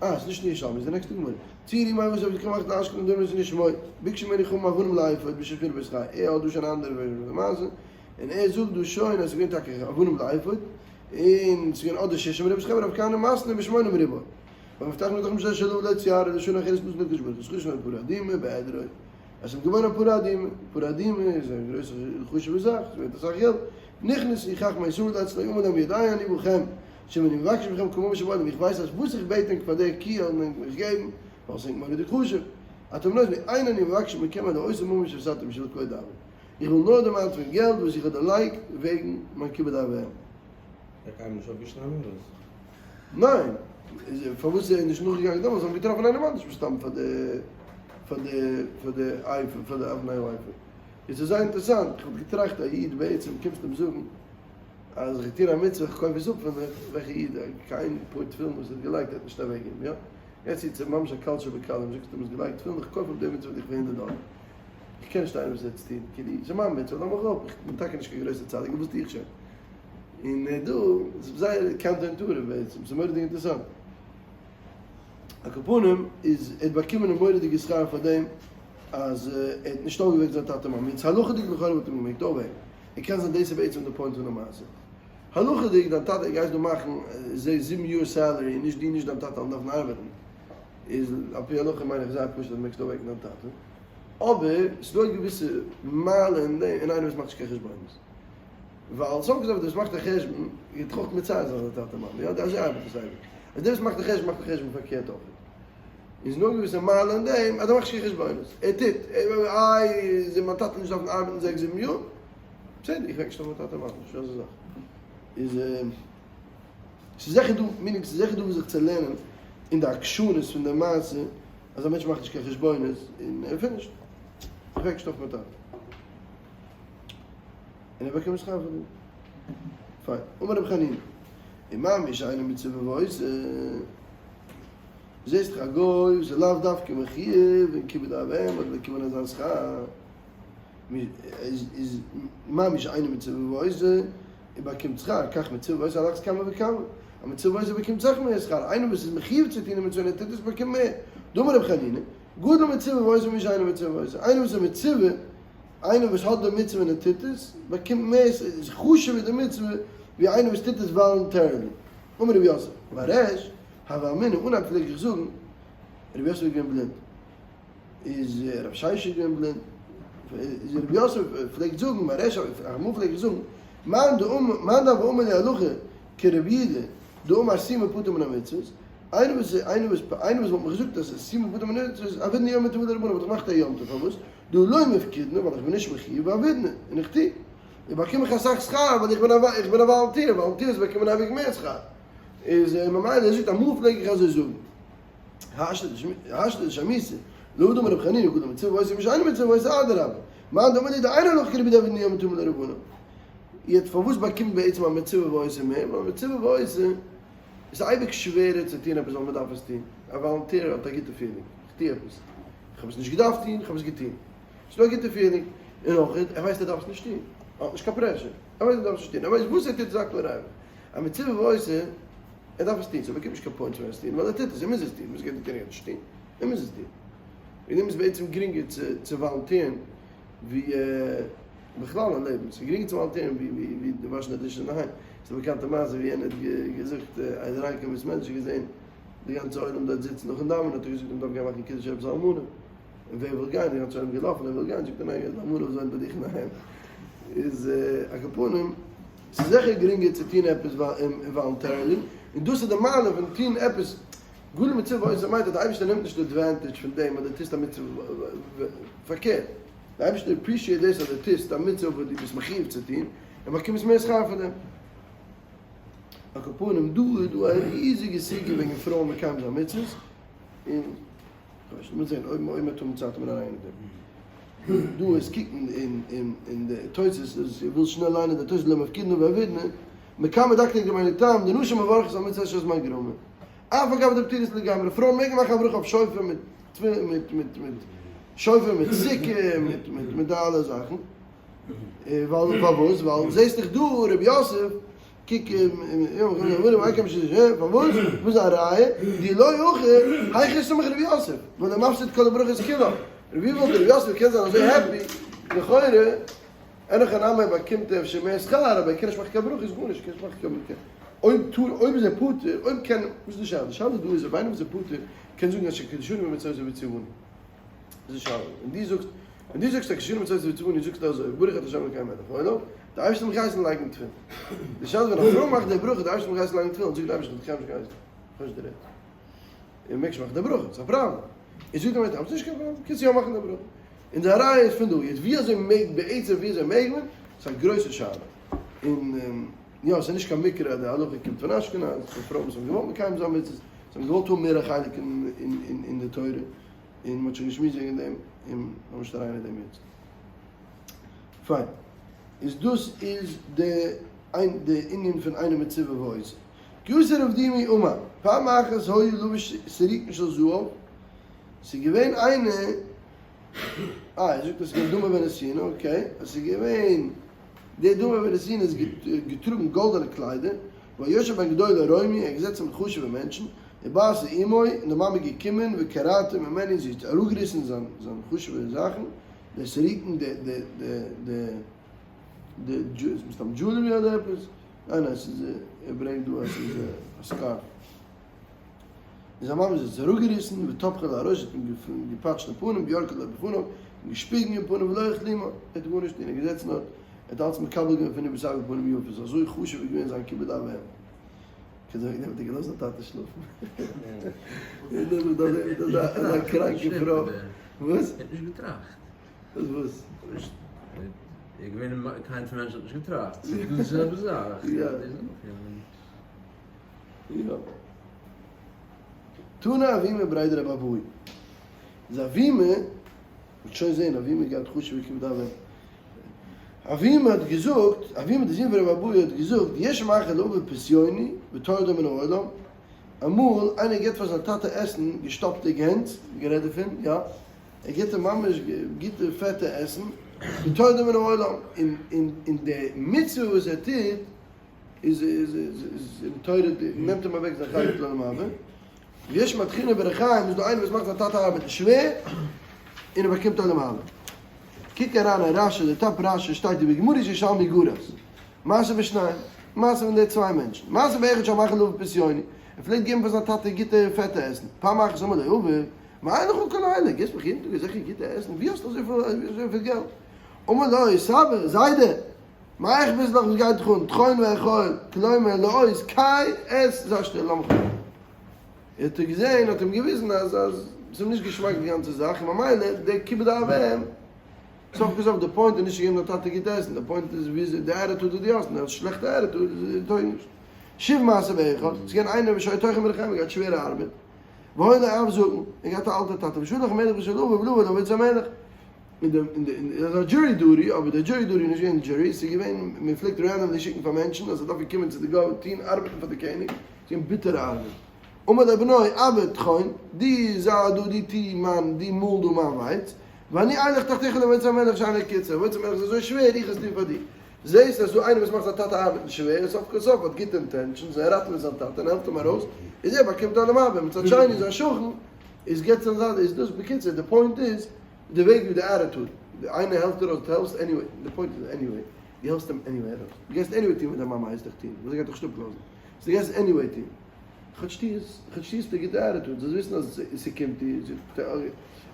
[SPEAKER 1] אה, ס'איז נישט אין ירושלמי, ס'איז די נעקסטע גמרא, צו וראו מה עשו עובד כוכבים אחת לאשקלון דמר בנתינה שמו, ביקשו ממנו חכמים אבנים לאפוד בשישים ריבוא שכר, ער האט דא שוין א אנדערע version פון די מעשה, און ער זאגט דא שוין אז ס'איז געווען טאקע אבנים לאפוד, און ס'איז געווען אדער שישים ריבוא שכר ורב כהנא מתני בשמונים ריבוא. והמפתח מונח תחת ראשו של אביו ולא ציערו לשנה אחרת נתן הקדוש ברוך הוא שכרו של פרה אדומה בעדרו. עס איז געווארן א פרה אדומה, פרה אדומה איז א גרויסע חשוב'ע זאך, עס ווערט אסאך געלט. נכנסו חכמי ישראל אצלו אמר להם יודע אני בכם שאם אני מבקש מכם כל ממון שבעולם, איך ווייס אז וואס איך בעט ענק פאר דער קי וועלן ענק מיך געבן, ווייל ס'ענק מורא'דיג חשוב. אתם נותנים, אין אני מבקש מכם אלא אותו ממון שהפסדתי בשביל כבוד אבי. איך וויל נאר די amount פון געלט וואס איך האב דערלייגט וועגן מיין כיבוד אב ואם.
[SPEAKER 2] ער האט קיינמאל נישט אויפגעשטאנען אדער וואס?
[SPEAKER 1] ניין, פארוואס איז ער נישט נאכגעגאנגען דעמאלטס? זיי האבן געטראפן איינעם אנדערש מסתם פאר די פאר די פאר די אפוד פאר די אבני האפוד. עס איז זייער אינטערעסאנט, איך וואלט געטראכט א איד בעצם קומסט אים זאגן אז איך טון א מצוה איך קויף עס אפ פון דיך, וועלכע איד קיין פאר תפילין וואס ער האט געלייגט וועט נישט אוועקגעבן, יא? יעצט איז ממש א קל שבקלים, זאגסט אים האסט געלייגט תפילין איך קויף אפ די מצוה פון דיך פאר הונדערט דאלער. איך קען נישט איינעם וואס וועט עס טון, כאילו, ס'איז מיין מצוה, לאז מיך אפ, איך בין טאקע נישט קיין גרויסער צדיק, אבער וואס טו איך שוין? און דא איז זייער counter intuitive בעצם, ס'איז מורא'דיג אינטערעסאנט. על כל פנים איז ער האט באקומען א מורא'דיגע שכר פאר דעם אז ער האט נישט אויפגעוועקט זיין טאטע מאמע, יעצט הלכה'דיג לכאורה וואלט ער געמעגט אויפוועקן, און קען זיין דאס איז בעצם די point פון די מעשה. הלכה'דיג דיין טאטע גייסט דא מאכן זיבן יאר salary און נישט דו נישט דיין טאטע וועלן דארפן ארבעטן, איז על פי הלכה מיין איך זייער פשוט אז דו מעגסט אויפוועקן דיין טאטע, אבער ס'איז דא א געוויסע מעלה אין דעם אין איינער וואס מאכט נישט קיין חשבונות. ווייל סוף כל סוף דער וואס מאכט א חשבון גייט אויך מצער זיין זיין טאטע מאמע, יא אזוי ארבעט עס אייביג, אז דער וואס מאכט א חשבון מאכט א חשבון פארקערט אויך, איז נאר געוויסע מעלה אין דעם אז ער מאכט נישט קיין חשבונות, ער טוט, איי זאל מיין טאטע נישט דארפן ארבעטן זעקס זיבן יאר, בסדר איך וועק נישט אויף מיין טאטע מאמע, נישטא אזא זאך, איז ס'איז זיכער דא, meaning ס'איז זיכער דא וואס זיך צו לערנען אין די עקשנות פון די מעשה אז א מענטש מאכט נישט קיין חשבונות און ער finished, איך וועק נישט אויף מיין טאטע. און ער באקומט שכר פאר דעם. פיין. אמר רבי חנינא, ומה מי שאינו מצווה ועושה, זעסט דאך א גוי וואס איז לאו דווקא מחויב אין כיבוד אב ואם האט באקומען אזא שכר, איז מה מי שאינו מצווה ועושה, ער באקומט שכר, כך מצווה ועושה על אחת כמה וכמה, א מצווה ועושה באקומט סאך מער שכר, איינער וואס איז מחויב צו טון די מצוה און ער טוט עס באקומט מער. דאמר רבי חנינא, גדול מצווה ועושה ממי שאינו מצווה ועושה, איינער וואס איז מצווה, איינער וואס האט די מצוה און ער טוט עס, באקומט מער, ס'איז חשוב'ער די מצוה ווי איינער וואס טוט עס voluntarily. אמר רבי יוסף, בריש, הוה אמינא, אנהייב פלעג איך זאגן, רבי יוסף איז געווען בלינד, איז רב ששת געווען בלינד, איז רבי יוסף פלעגט זאגן, בריש, אמאל פלעג איך זאגן, מאן דהוה אמר לי הלכה כרבי יהודה, דאמר סומא פטור מן המצוות, איינער וואס איינער וואס איינער וואס וואלט מיך געזאגט אז סומא פטור מן המצוות, עבידנא יומא טבא דרבנן, וואלט איך געמאכט א יום טוב, פארוואס? דהא לא מפקידנא ווייל איך בין נישט מחויב ועבידנא און איך טו. איך באקום איך אסאך שכר ווייל איך בין א איך בין א volunteer, volunteers באקומען אייביג מער שכר. איז ממילא ער זאגט אמאל פלעג איך אזוי זאגן. השתא דשמיסה, להא דאמר רבי חנינא גדול מצווה ועושה ממי שאינו מצווה ועושה אדרבה. מאן דאמר לי דאין הלכה כרבי דעבידנא יומא טבא דרבנן. יעצט פארוואס באקומט בעצם א מצווה ועושה מער? ווייל א מצווה ועושה איז אייביג שווערער צו טון עפעס ווייל מען דארף עס טון. א volunteer האט א גוטע feeling, איך טו עפעס. איך האב עס נישט געדארפט טון, איך האב עס געטון. ס'איז דא א גוטע feeling. און אויך, ער ווייסט ער דארף עס נישט טון. ער האט נישט קיין pressure. ער ווייסט ער דארף עס נישט טון. ער ווייסט וואס ער טוט איז הכל ריוח. א מצווה ועושה, ער דארף עס טון. so ער באקומט נישט קיין points פאר עס טון, ווייל ער טוט עס, ער מוז עס טון. וואס גייט ער טון ער גייט נישט טון? ער מוז עס טון. וועגן דעם איז בעצם גרינגער צו צו volunteer ן ווי בכלל אין לעבן. ס'איז גרינגער צו volunteer ן ווי ווי ווי וואשן די דישעס אינדערהיים. ס'איז א באקאנטע מעשה ווי יענער האט געזאגט, איז אריינגעקומען אין בית מדרש און געזען די גאנצע עולם דארט זיצן נאכן דאווענען האט ער געזאגט מען דארף גיין מאכן קידוש עפעס א אלמנה, און ווער וויל גיין, די גאנצע עולם געלאפן ווער וויל גיין, זאגט ער ניין די אלמנה וואס וואוינט ביי דיך אינדערהיים איז א כפנים, ס'איז זיכער גרינגער צו טון עפעס voluntarily, און דאס איז די מעלה פון טון עפעס, גדול מצווה ועושה מיינט אז די אייבערשטער נעמט נישט advantage פון דעם אז דו טוסט א מצוה, פארקערט, די אייבערשטער appreciate דאס אז דו טוסט א מצוה וואס דו ביסט מחויב צו טון, און באקומסט מער שכר פאר דעם. על כל פנים דא איז דא א ריזיגע סוגיא וועגן פרויען מקיים זיין מצוות, און כ'ווייס נישט, מ'וועט זען אויב אויב מ'וועט האבן צייט וועט מען אריין אין דעם. דא איז קוקן אין אין אין די תוס' איז איך וויל שנעל ליינען די תוס' לא מפקידנא ועבידנא, מקמי דקדק רבינו תם, דנשים מברכות על מצות שהזמן גרמא. אף על גב דפטירת לגמרי, פרויען מעגן מאכן א ברכה אויף שופר מיט תפילין מיט מיט מיט שופר מיט סוכה מיט מיט מיט די אלע זאכן. ווייל פארוואס? ווייל זעסט דאך דא רבי יוסף, קוק פארוואס? וואס איז א ראיה? די לא הכי, היכי סמך רבי יוסף, ווייל ער מפסיד כל הברכות כולן. ווי וואלט רבי יוסף געקענט זיין אזוי happy, לכאורה, אין הכי נמי באקומט ער אפשר מער שכר, אבער ער קען נישט מאכן קיין ברכות, גארנישט, קען נישט מאכן קיין ברכות. אויב טאר, אויב איז ער פטור, אויב קען, וואס איז די שאלה? די שאלה דא איז אויב איינער וואס איז פטור קען זאגן אשר קדשנו במצותיו וציוונו. דאס איז די שאלה. און דו זאגסט, ווען דו זאגסט אשר קדשנו במצותיו וציוונו זאגסטו אזוי, ברוך אתה ה' אלוקינו מלך העולם, דער אייבערשטער האט מיך געהייסן לייגן תפילין. די שאלה איז ווען א פרוי מאכט די ברכה, דער אייבערשטער האט מיך געהייסן לייגן תפילין, זאגט דער אייבערשטער איך האב דיך קיינמאל נישט געהייסן, איך האב נישט די רעכט. און מעג נישט מאכן די ברכה, ס'איז א פראבלעם. און זאגט דער מהר"ם, ס'איז נישט קיין פראבלעם, קענסט יא מאכן די ברכה. און די ראיה איז פון דא. יעצט ווי אזוי מעג, בעצם ווי אזוי מעג מען, ס'איז א גרויסע שאלה. און יא, ס'איז נישט קיין מקרה אז די הלכה קומט פון אשכנז, פון פרויען וואס האבן געוואלט מקיים זיין מצוות, זיי האבן געוואלט האבן מער א חלק אין די תורה. און מ'האט שוין געשמועסט וועגן דעם, און לאמיר נישט אריין אין דעם יעצט. פיין. איז דאס איז די איין די ענין פון אינו מצווה ועושה. כי אתא רב דימי אמר, פעם אחת היה לובש סריקין של זהב, ס'איז געווען איינער, אה ער זאגט אז ס'איז געווען דמי בן נתינה, okay, אז ס'איז געווען. דער דמי בן נתינה איז געטראגן גאלדענע קליידער, והיה יושב בין גדולי רומי, ער איז געזעצן מיט חשוב'ע מענטשן, ובאת אמו, און די מאמע איז געקומען, וקרעתו ממנו, זי האט אראפגעריסן זיין חשוב'ע זאכן, די סריקן, די די די די די מסתם jewelry אדער עפעס, ניין ניין ס'איז ער ברענגט דא אז ס'איז א scarf. און זיין מאמע איז עס אראפגעריסן, וטפחה לו על הראש, האט אים געפאטשט אין פנים, וירקה לו בפניו, און געשפיגן אין פנים, ולא הכלימה, ער האט גארנישט און ער איז געזעצן דארט, ער האט אלץ מקבל געווען פון אים בסבר פנים יפות, אזוי חשוב איז געווען זיין כיבוד אב ואם. כדי וועגן דעם האט ער געלאזט זיין טאטע שלאפן. און דאס איז דאך אזא קראנקע פרוי. וואס?
[SPEAKER 3] ער האט נישט געטראכט.
[SPEAKER 1] וואס וואס?
[SPEAKER 3] ער איז געווען קיין פון מענטש האט נישט געטראכט. ס'איז דא די זעלבע זאך.
[SPEAKER 1] יא. יא. תנא אבימי בריה דרב אבהו. איז אבימי, מ'וועט שוין זעהן אבימי גייט חשוב'ער כיבוד אב ואם. אבימי האט געזאגט, אבימי די זון פון רב אבהו האט געזאגט, יש מאכל לאביו פסיוני וטורדו מן העולם, אמאל איינער געבט פאר זיין טאטע עסן געשטאפטע גענז, גערעדט דערפון, יא, ער גיבט אים ממש גוטע פעטע עסן, וטורדו מן העולם, און און און די מצוה וואס ער טוט איז איז איז איז אים טורד, נעמט אים אוועק זיין חלק לעולם הבא. ויש מטחינא בריחיים, איז דא איינער וואס מאכט זיין טאטע ארבעטן שווער, און ער באקומט עולם הבא. קוק אריין אין רשי, די top רשי שטייט ובגמרא ירושלמי גרס. מעשה בשניים, מעשה פון די צוויי מענטשן. מעשה באחד שהיה מאכיל לאביו פסיוני, ער פלעגט געבן פאר זיין טאטע גוטע פעטע עסן. פעם אחת אמר לו אביו, מאין לך כל אלה, גיבסט מיך יעדן טאג אזעלכע גוטע עסן, ווי האסטו אזויפיל געלט? אמר לו, סבא, זיידע, מה אכפת לך וואס גייט דיך אן, טחון ואכול, כלומר לאות קיי עס, זיי שטיל, לאמיך אפ. האט ער געזען, האט אים געוויזן אז אז ס'איז אים נישט געשמאק די גאנצע זאך, און ממילא דער כיבוד אב ואם, סוף כל סוף די point איז נישט צו געבן דיין טאטע גוט עסן, די point איז וויאזוי די attitude וואס דו האסט, און אז שלעכטע attitude טויג נישט. שוב מעשה באחד, ס'איז געווען איינער וואס שהיה טוחן בריחיים, געהאט שווערע ארבעט, והיה לו אב זקן, ער געהאט א אלטע טאטע, ושלח המלך בשביל אביו לבוא לעבודת המלך, אין די אין די אין אזא jury duty, אבער די jury duty איז נישט געווען jury, ס'איז געווען מען פלעגט randomly שיקן פאר מענטשן אז זיי דארפן קומען צו די גאווער טון ארבעטן פאר די קעניג, ס'איז געווען ביטערע ארבעט. אמר לבנו אבא טחון, דו זיי דא, דו טו מיין, דו מאל דא מיין ווייץ, ואני אלך תחתיך לעבודת המלך שאני קצר, עבודת המלך איז אזוי שווער, איך עס טון פאר דיר. זעהסט אז דא איינער וואס מאכט זיין טאטע ארבעטן שווער, און סוף כל סוף האט גוטע intentions, און ער ראטעוועט זיין טאטע און העלפט אים ארויס, איז ער באקומט עולם הבא, מצד שני זיין שכן איז גוט זיין זייט, איז דאס בקיצור, די point איז, די וועג ווי די attitude, איינער העלפט דיר אויס, דו העלפסט anyway, די point איז anyway, דו העלפסט אים anyway ארויס, דו גייסט anyway טון וואס דיין מאמע הייסט דיך טון, וואס זי גייט דיך נישט אפלאזן, so דו גייסט anyway טון, כאטש טו עס, כאטש טו עס מיט א גוטע attitude, זאלסט וויסן אז ס'קומט דיר,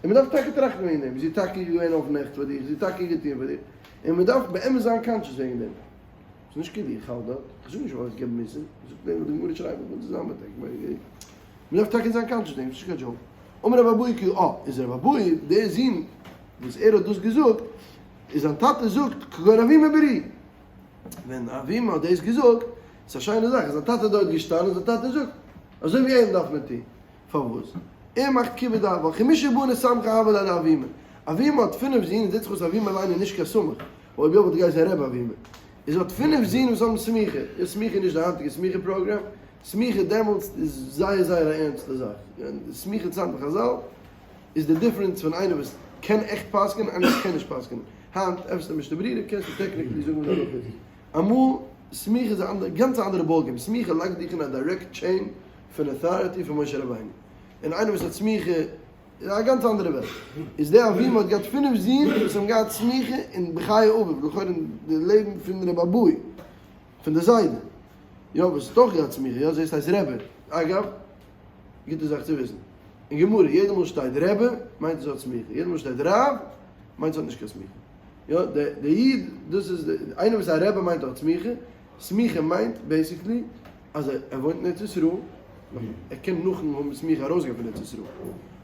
[SPEAKER 1] און מ'דארף טאקע טראכטן וועגן דעם, זי האט טאקע געווען אויף נעכט פאר דיך, זי האט טאקע געטון פאר דיר, און מ'דארף באמת זיין conscious וועגן דעם. ס'איז נישט כאילו איך האלט דארט, איך זאג נישט ווייל איך געב מוסר, איך זאג נאר וואס די גמרא שרייבט, איך בין צוזאמען מיט ענק, מ'דארף טאקע זיין conscious וועגן דעם, ס'איז נישט קיין joke. אמר רב אבהו כי אה, איז רב אבהו דער זון וואס ער האט דאס געזאגט, איז זיין טאטע זאגט כגון אבימי ברי. ווען אבימי האט דאס געזאגט, איז א שיינע זאך, איז זיין טאטע דארט געשטאנען, זיין טאטע זאגט, אזוי ווי אים דארף מען טון. פארוואס? ער מאכט כיבוד אב, ווייל חמשה בני סמכי הוו ליה לאבימי. אבימי האט פינף זין, און זעט זיך אויס אבימי אליין איז נישט קיין סמך, אויב יא וואלט ער געהייסן ר' אבימי. איז האט פינף זין וואס האבן סמיכה, יא סמיכה איז נישט די היינטיגע סמיכה פראגראם, סמיכה דעמאלטס איז זייער זייער א ערנסטע זאך, סמיכה צייטן פון חזל איז די difference פון איינער וואס קען עכט פסק'ענען און איינער וואס קען נישט פסק'ענען, היינט עפענסטו משנה ברורה קענסטו technically זאגן וואס די הלכה איז, אמאל סמיכה איז א גאנץ אנדערע ball game, סמיכה לייגט דיך אין א direct chain פון authority פון משה רבינו, און איינער וואס האט סמיכה איז א גאנץ אנדערע וועלט. איז דער אבימי האט געהאט פינף זין וואס האבן געהאט סמיכה אין בחיי אביו, לכאורה אין די לעבן פון רבי אבהו, פון די זיידע, יא וואס האט אויך געהאט סמיכה, יא זעסט הייסט רבי, אגב, גוטע זאך צו וויסן, אין גמרא יעדע מאל שטייט רבי מיינט עס האט סמיכה, יעדע מאל שטייט רב מיינט עס האט נישט קיין סמיכה, יא די איד דאס איז איינער וואס איז א רבי מיינט ער האט סמיכה, סמיכה מיינט basically אז ער וואוינט אין ארץ ישראל, ער קען נאכן האבן סמיכה ארויסגיין פון ארץ ישראל,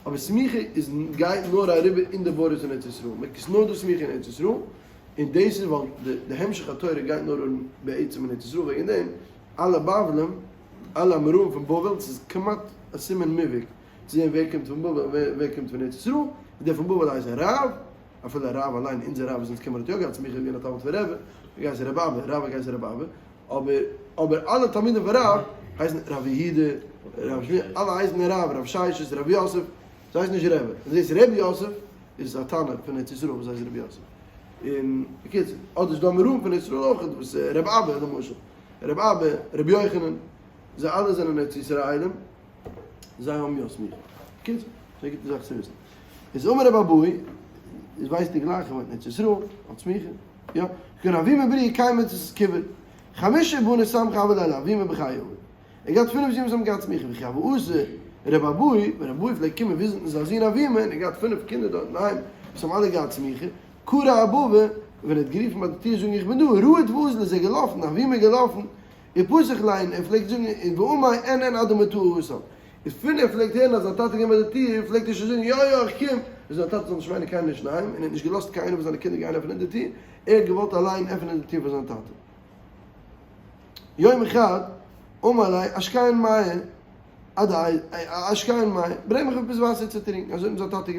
[SPEAKER 1] אבער סמיכה איז גייט נאר אריבער אין די borders פון ארץ ישראל, מען איז נאר דא סמיכה אין ארץ ישראל, און דאס איז ווייל די המשך התורה גייט נאר אן בעצם אין ארץ ישראל, וועגן דעם אלע בבלים, אלע אמוראים פון בבל, ס'איז כמעט א סימן מובהק צו זען ווער קומט פון בבל און ווער קומט פון ארץ ישראל, און דער פון בבל הייסט רב, אפילו רב אליין, אונזער רב וואס אונז קען מען האט יא געהאט סמיכה געווען א תלמיד פון רבי, גייסט רב אבא, רב גייסט רב אבא, אבער אבער אלע תלמידים פון רב הייסן רב יהודה, רב שמואל, אלע הייסן רב, רב ששת, רב יוסף, זיי הייסן נישט רבי, און זעסט רבי יוסף איז א תנא פון ארץ ישראל וואס הייסט רבי יוסף. און בקיצור, אדער איז דא אמוראים פון ארץ ישראל אויך, וואס ר' אבא למשל, ר' אבא, ר' יוחנן, זיי אלע זענען ארץ ישראלים, זיי האבן יא סמיכה. בקיצור, ס'איז א גוטע זאך צו וויסן. איז אמר רבי אבהו, איז ווייסט איר גלייך ער וואוינט אין ארץ ישראל, האט סמיכה, יא, כגון אבימי ברי קיימא צ כיבוד, חמשה בני סמכא הוה ליה לאבימי בחיי אביו. ער געהאט פינף זין וואס האבן געהאט סמיכה, וכי הוה אתא רבי אבהו, ווען רבי אבהו פלעגט קומען וויזיטן זיין זון אבימי, און ער געהאט פינף קינדער דארט אינדערהיים וואס האבן אלע געהאט סמיכה, קרא אבבא, ווען ער האט גערופן ביי די טיר זאגן איך בין דא, רהט ואזל איז ער געלאפן, אבימי געלאפן, ופתח ליה, ער פלעגט זאגן און ואמר אין אין עד דמטא התם, איז פון ער פלעגט הערן אז זיין טאטע גייט ביי די טיר פלעגט ער שוין זאגן יא יא איך קום, און זיין טאטע זאל נישט מיינען קיינער נישט אינדערהיים, און ער האט נישט געלאזט קיינער פון זיינע קינדער גיין עפענען די טיר, ער האט געוואלט אליין עפענען די טיר פאר זיין טאטע. יום אחד אמר ליה אשקיין מיא אשקיין מיא, ברענג מיך עפעס וואסער צו טרינקען, אזוי האט אים זיין טאטע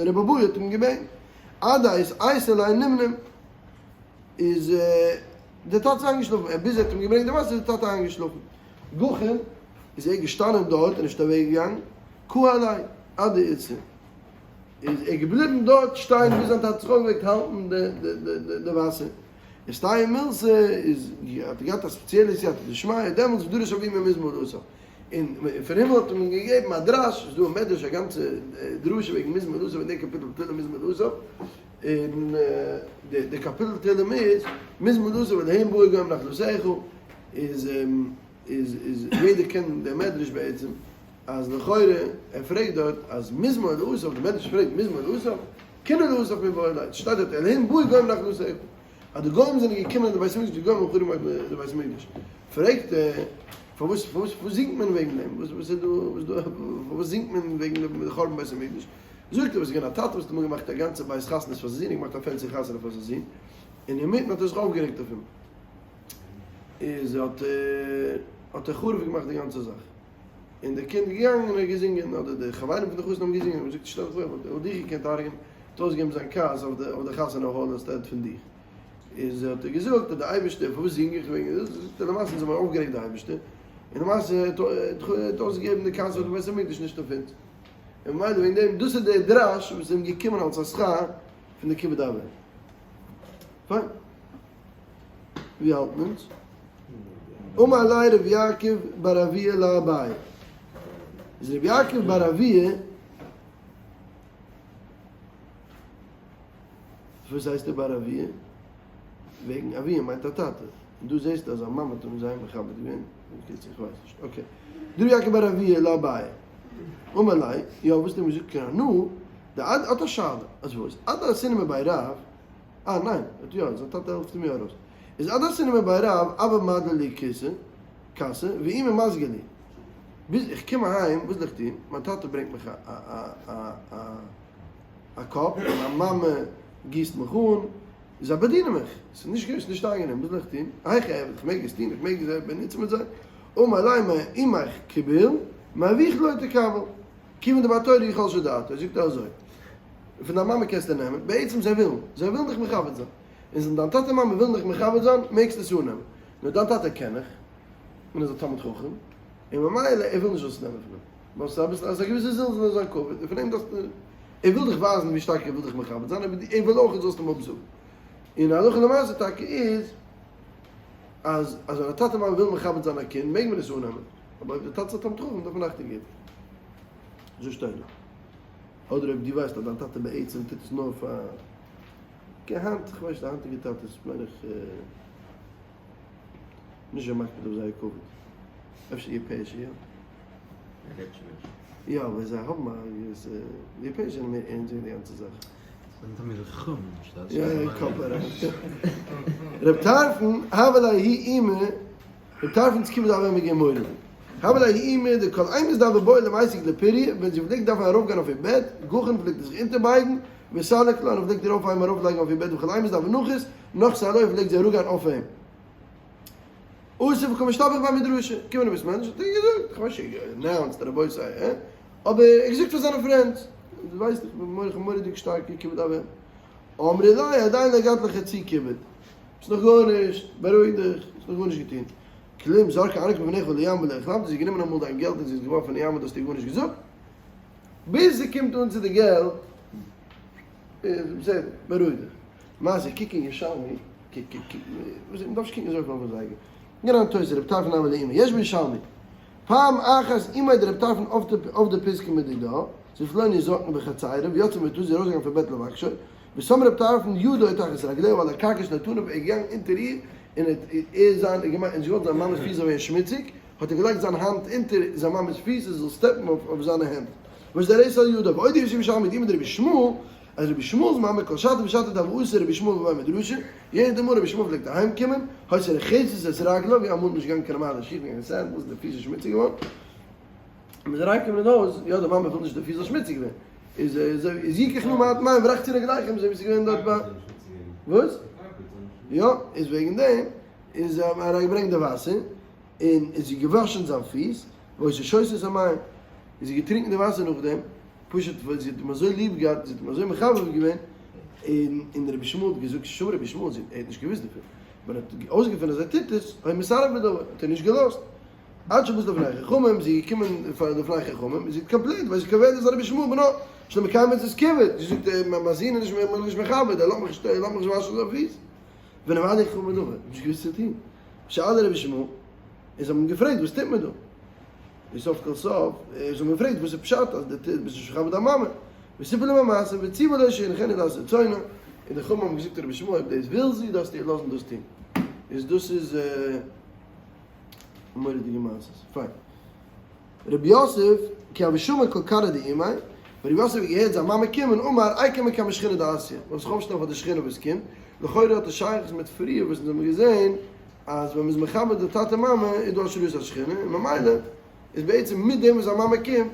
[SPEAKER 1] רבי אבהו האט אים געבעטן, אדאיתא ליה נמנם, איז דער טאטע איז איינגעשלאפן, ביז ער האט אים געברענגט די וואסער איז דער טאטע איינגעשלאפן, גחין איז ער געשטאנען דארט און נישט אוועק געגאנגען, קאי עליה אדאיתא, איז ער געבליבן דארט שטיין ביז זיין טאטע האט זיך אויפגעוועקט האלטן די וואסער. אסתייעא מילתא איז האט געהאט א ספעציעלע סייעתא דשמיא, דעמאלטס דרש אבימי מזמור לאסף, און פון הימל האט מען געגעבן א דרש, ס'איז דא אין מדרש א גאנצע דרשה וועגן מזמור לאסף אין די קאפיטל תהלים מזמור לאסף, און די קאפיטל תהלים איז מזמור לאסף אלהים באו גוים נחלתך, איז איז איז יעדער קען די מדרש בעצם, אז לכאורה ער פרעגט דארט אז מזמור לאסף, די מדרש פרעגט מזמור לאסף, קינה לאסף מיבעי ליה, שטייט דארט אלהים באו גוים נחלתך, אז די גוים זענען געקומען אין די בית המקדש, די גוים האבן חרוב געמאכט די בית המקדש, פרעגט ער, פארוואס פארוואס פארוואס זינגט מען וועגן דעם, וואס וואס איז דא וואס דא פארוואס זינגט מען וועגן די חורבן בית המקדש, זאגט ער, עס איז געווען א טאטע וואס האט אמאל געמאכט א גאנצע בית חתונות פאר זיין זון, געמאכט א fancy חתונה פאר זיין זון, און אינמיטן האט ער זיך אויפגערעגט אויף אים, איז האט ער האט ער חרוב געמאכט די גאנצע זאך. און דער קינד איז געגאנגען און ער האט געזינגען, אדער די חברים פון די חתן האבן געזינגען, און געזאגט שטעל דיך פאר, ער וואלט דיך געקענט הרג'ענען, האט אויסגעגעבן זיין כעס אויף די אויף די חתונה hall instead פון דיך. איז האט ער געזאגט אז די אייבערשטער, פארוואס זינג איך וועגן דאס? זאגט ער למעשה אונז האבן אויפגערעגט די אייבערשטער, און למעשה האט ער אויסגעגעבן די כעס אויף די בית המקדש נישט אויף אונז. און ממילא וועגן דעם, דאס איז דער דרש וואס איז אים געקומען אלס א שכר פון די כיבוד אב ואם. פיין. ווי האלט מען אונז? אמר ליה רבי יעקב בר אבויה לאביי, איז רבי יעקב בר אבויה, וואס הייסט ער בר אבויה? וועגן אבויה מיינט א טאטע, און דא זעסטו אז זיין מאמע האט אים זייער מכבד געווען, בקיצור איך ווייס נישט, okay. דרבי יעקב בר אבויה לאביי, אמר ליה, יא וואס האט ער אים געזאגט כהנא, די עד האט א שאלה, אז וואס? עד דאתינא מבי רב, אה ניין, האט יא, זיין טאטע העלפט אים יא ארויס. איז עד דאתינא מבי רב אבא מדלי לי כסא, כסא, ואימא מזגה לי. ביז איך קום אהיים, וואס זאל איך טון? מיין טאטע ברענגט מיך א א א א cup, און מיין מאמע גיסט מיך אן, זיי באדינען מיך. ס'איז נישט גוט, ס'איז נישט איינגענעם, וואס זאל איך טון? היכי עביד, איך מעג עס טון, איך מעג זיי באנוצן מיט זיי. אמר ליה מאמך קביל, מאביך לא תקבל. כיוון דבר תורה יכול שדעתו, זאגט ער אזוי, פון דיין מאמע קענסטו נעמען, בעצם זיי ווילן, זיי ווילן דיך מכבד זיין, און זינט דיין טאטע מאמע ווילן דיך מכבד זיין, מעגסטו עס אננעמען, נאר דיין טאטע קען איך, און איז א תלמיד חכם, און ממילא ער וויל נישט זאלסט נעמען פון אים, ווייל ס'איז אביסל, ס'איז א געוויסע זלזול אין זיין כבוד, און פון אים דארפסטו, ער וויל דיך ווייזן ווי שטארק ער וויל דיך מכבד זיין, אבער ער וויל אויך זאלסט אים אפזאגן. און הלכה למעשה טאקע איז, אז אז ווען א טאטע מאמע וויל מכבד זיין א קינד מעג מען עס אננעמען, אבער אויב די טאטע איז א תלמיד חכם דארף מען אכטונג געבן. אזוי שטייט דא. אדער אויב דו ווייסט אז דיין טאטע בעצם טוט עס נאר פאר okay היינט, איך ווייס נישט די היינטיגע טאטעס מיין איך נישט זיי מקפיד אויף זייער כבוד. אפשר יעפעישע יא. יא אבער זיי האבן א געוויסע, די יעפעישע זענען מער ערנסט וועגן די גאנצע זאך.
[SPEAKER 3] זענען תלמידי חכמים נישט אז
[SPEAKER 1] יא יא קאפ אריין. רב טרפון הוה ליה ההיא אימא רב טרפון'ס כיבוד אב ואם איז געווען מורא'דיג. הוה ליה ההיא אימא דכל אימת דהוה בעיא למיסק לפוריא ווען זי פלעגט דארפן ארויפגיין אויף איר בעט, גחין פלעגט ער זיך אונטערבייגן, וסליק לה און ער פלעגט איר אויפהייבן ארויפלייגן אויף איר בעט וכל אימת דהוה נחית, נחתה עילויה פלעגט זי אראפגיין אויף אים. אתא וקא משתבח בי מדרשא, קומען אין בית מדרש האט ער געזאגט, איך ווייס נישט announced רבותי, עה? אבער ער האט געזאגט פאר זיינע friends, דו ווייסט איך בין מוחה מורא'דיג שטארק אין כיבוד אב ואם. אמרי ליה עדיין לא הגעת לחצי כיבוד, ביסט נאך גארנישט, בארואיג דיך, האסט נאך גארנישט געטון. כלום, זרקה ענק מפניך לים ולא החלמת, זי האט גענומען אמאל דיין געלט און זי האט עס געווארפן אין ים און דו האסט איר גארנישט געזאגט. ביז זי קומט אן צו די געלט, איז בסדר, בארואיג דיך. מעשה, קוק אין ירושלמי, קוק קוק קוק, וואס מ'דארף נישט קוקן אזויפיל אויפן זייגער. גיי אריין תוס' רב טרפון הוה ליה אימיה, יש בירושלמי. פעם אחת אימיה דרב טרפון עבדא פתקא מדידה, זי פלוני זקן בחצירה, ויצאה ממיטתה זי איז ארויסגעגאנגען פון בעט לבקשו, ושם רב טרפון ידו תחת רגליה על הקרקע שלא תנוף, ער איז געגאנגען אונטער איר און האט ער זיין ער געמיינט נישט געוואלט זיין מאמע'ס פיס זאל ווערן שמוציג, האט ער געלייגט זיין האנט אונטער זיין מאמע'ס פיס ער זאל סטעפן אויף זיינע הענט. וואס דער עשה ידו, ועוד יש בירושלמי דאימיה דרבי ישמעאל, אז רבי ישמעאל'ס מאמע כל שעתא ושעתא דהוה אתי רבי ישמעאל מבי מדרשא, יעדע מאל רבי ישמעאל פלעגט אהיים קומען, היתה רוחצת את רגלה, ווי אמאל נישט געגאנגען קיין נארמאלע שיך געגאנגען sandals, די פיס איז שמוציג געווארן, און מ'איז אריינגעקומען אין הויז, יא די מאמע וויל נישט די פיס זאל שמוציג ווערן, איז איז יקח נא מעט מים ורחצו רגליכם, אזוי ווי ס'איז געווען דארט ביי, וואס? יא, איז וועגן דעם איז אריינגעברענגט די וואסער, און איז זי געוואשן זיין פיס, והיתה שותה את המים, און זי געטרינקן די וואסער נאכדעם, פשוט ווייל זי האט אים אזוי ליב געהאט, זי האט אים אזוי מחבב געווען, און און רבי ישמעאל האט געזאגט שום רבי ישמעאל, זי ער האט נישט געוואוסט דערפון, ווען ער האט אויסגעפונען אז ער טוט עס, היה מסרב בדבר, האט ער נישט געלאזט, עד שבאת לפני חכמים, זי איז געקומען פאר לפני חכמים, און זי האט complained, והיתה קובלת על רבי ישמעאל בנה, שלא מקיים מצות כיבוד, זי זאגט, מיין זון איז נישט מכבד, ער לאזט מיך נישט, ער לאזט מיך נישט וואשן זיין פיס. ונאמר לי חכמים בדבר, נישט געוואוסט צו טון. שאלו רבי ישמעאל, און זיי האבן אים געפרעגט וואס טוט מען דא? און סוף כל סוף, זיי האבן געפרעגט וואס איז פשט אז דו ביסט נישט מכבד דיין מאמע? וסיפר להם המעשה וציוה לו שיניחנה לעשות רצונה, און די חכמים האבן געזאגט רבי ישמעאל אויב דאס וויל זי דארפסטו איר לאזן דאס טון. איז דאס איז א מורא'דיגע מעשה. פיין. רבי יוסף, כי הוה שמע קל כרעא דאימיה, ווען רבי יוסף האט געהערט זיין מאמע קומען, אמר, איקום מקמי שכינה דאתיא, מ'זאל זיך אויפשטעלן פאר די שכינה וואס קומט, לכאורה האט עס שייכות מיט פריער וואס אונז האבן געזען אז ווען מ'איז מכבד די טאטע מאמע איז דא השראת השכינה, און ממילא איז בעצם מיט דעם וואס זיין מאמע קומט,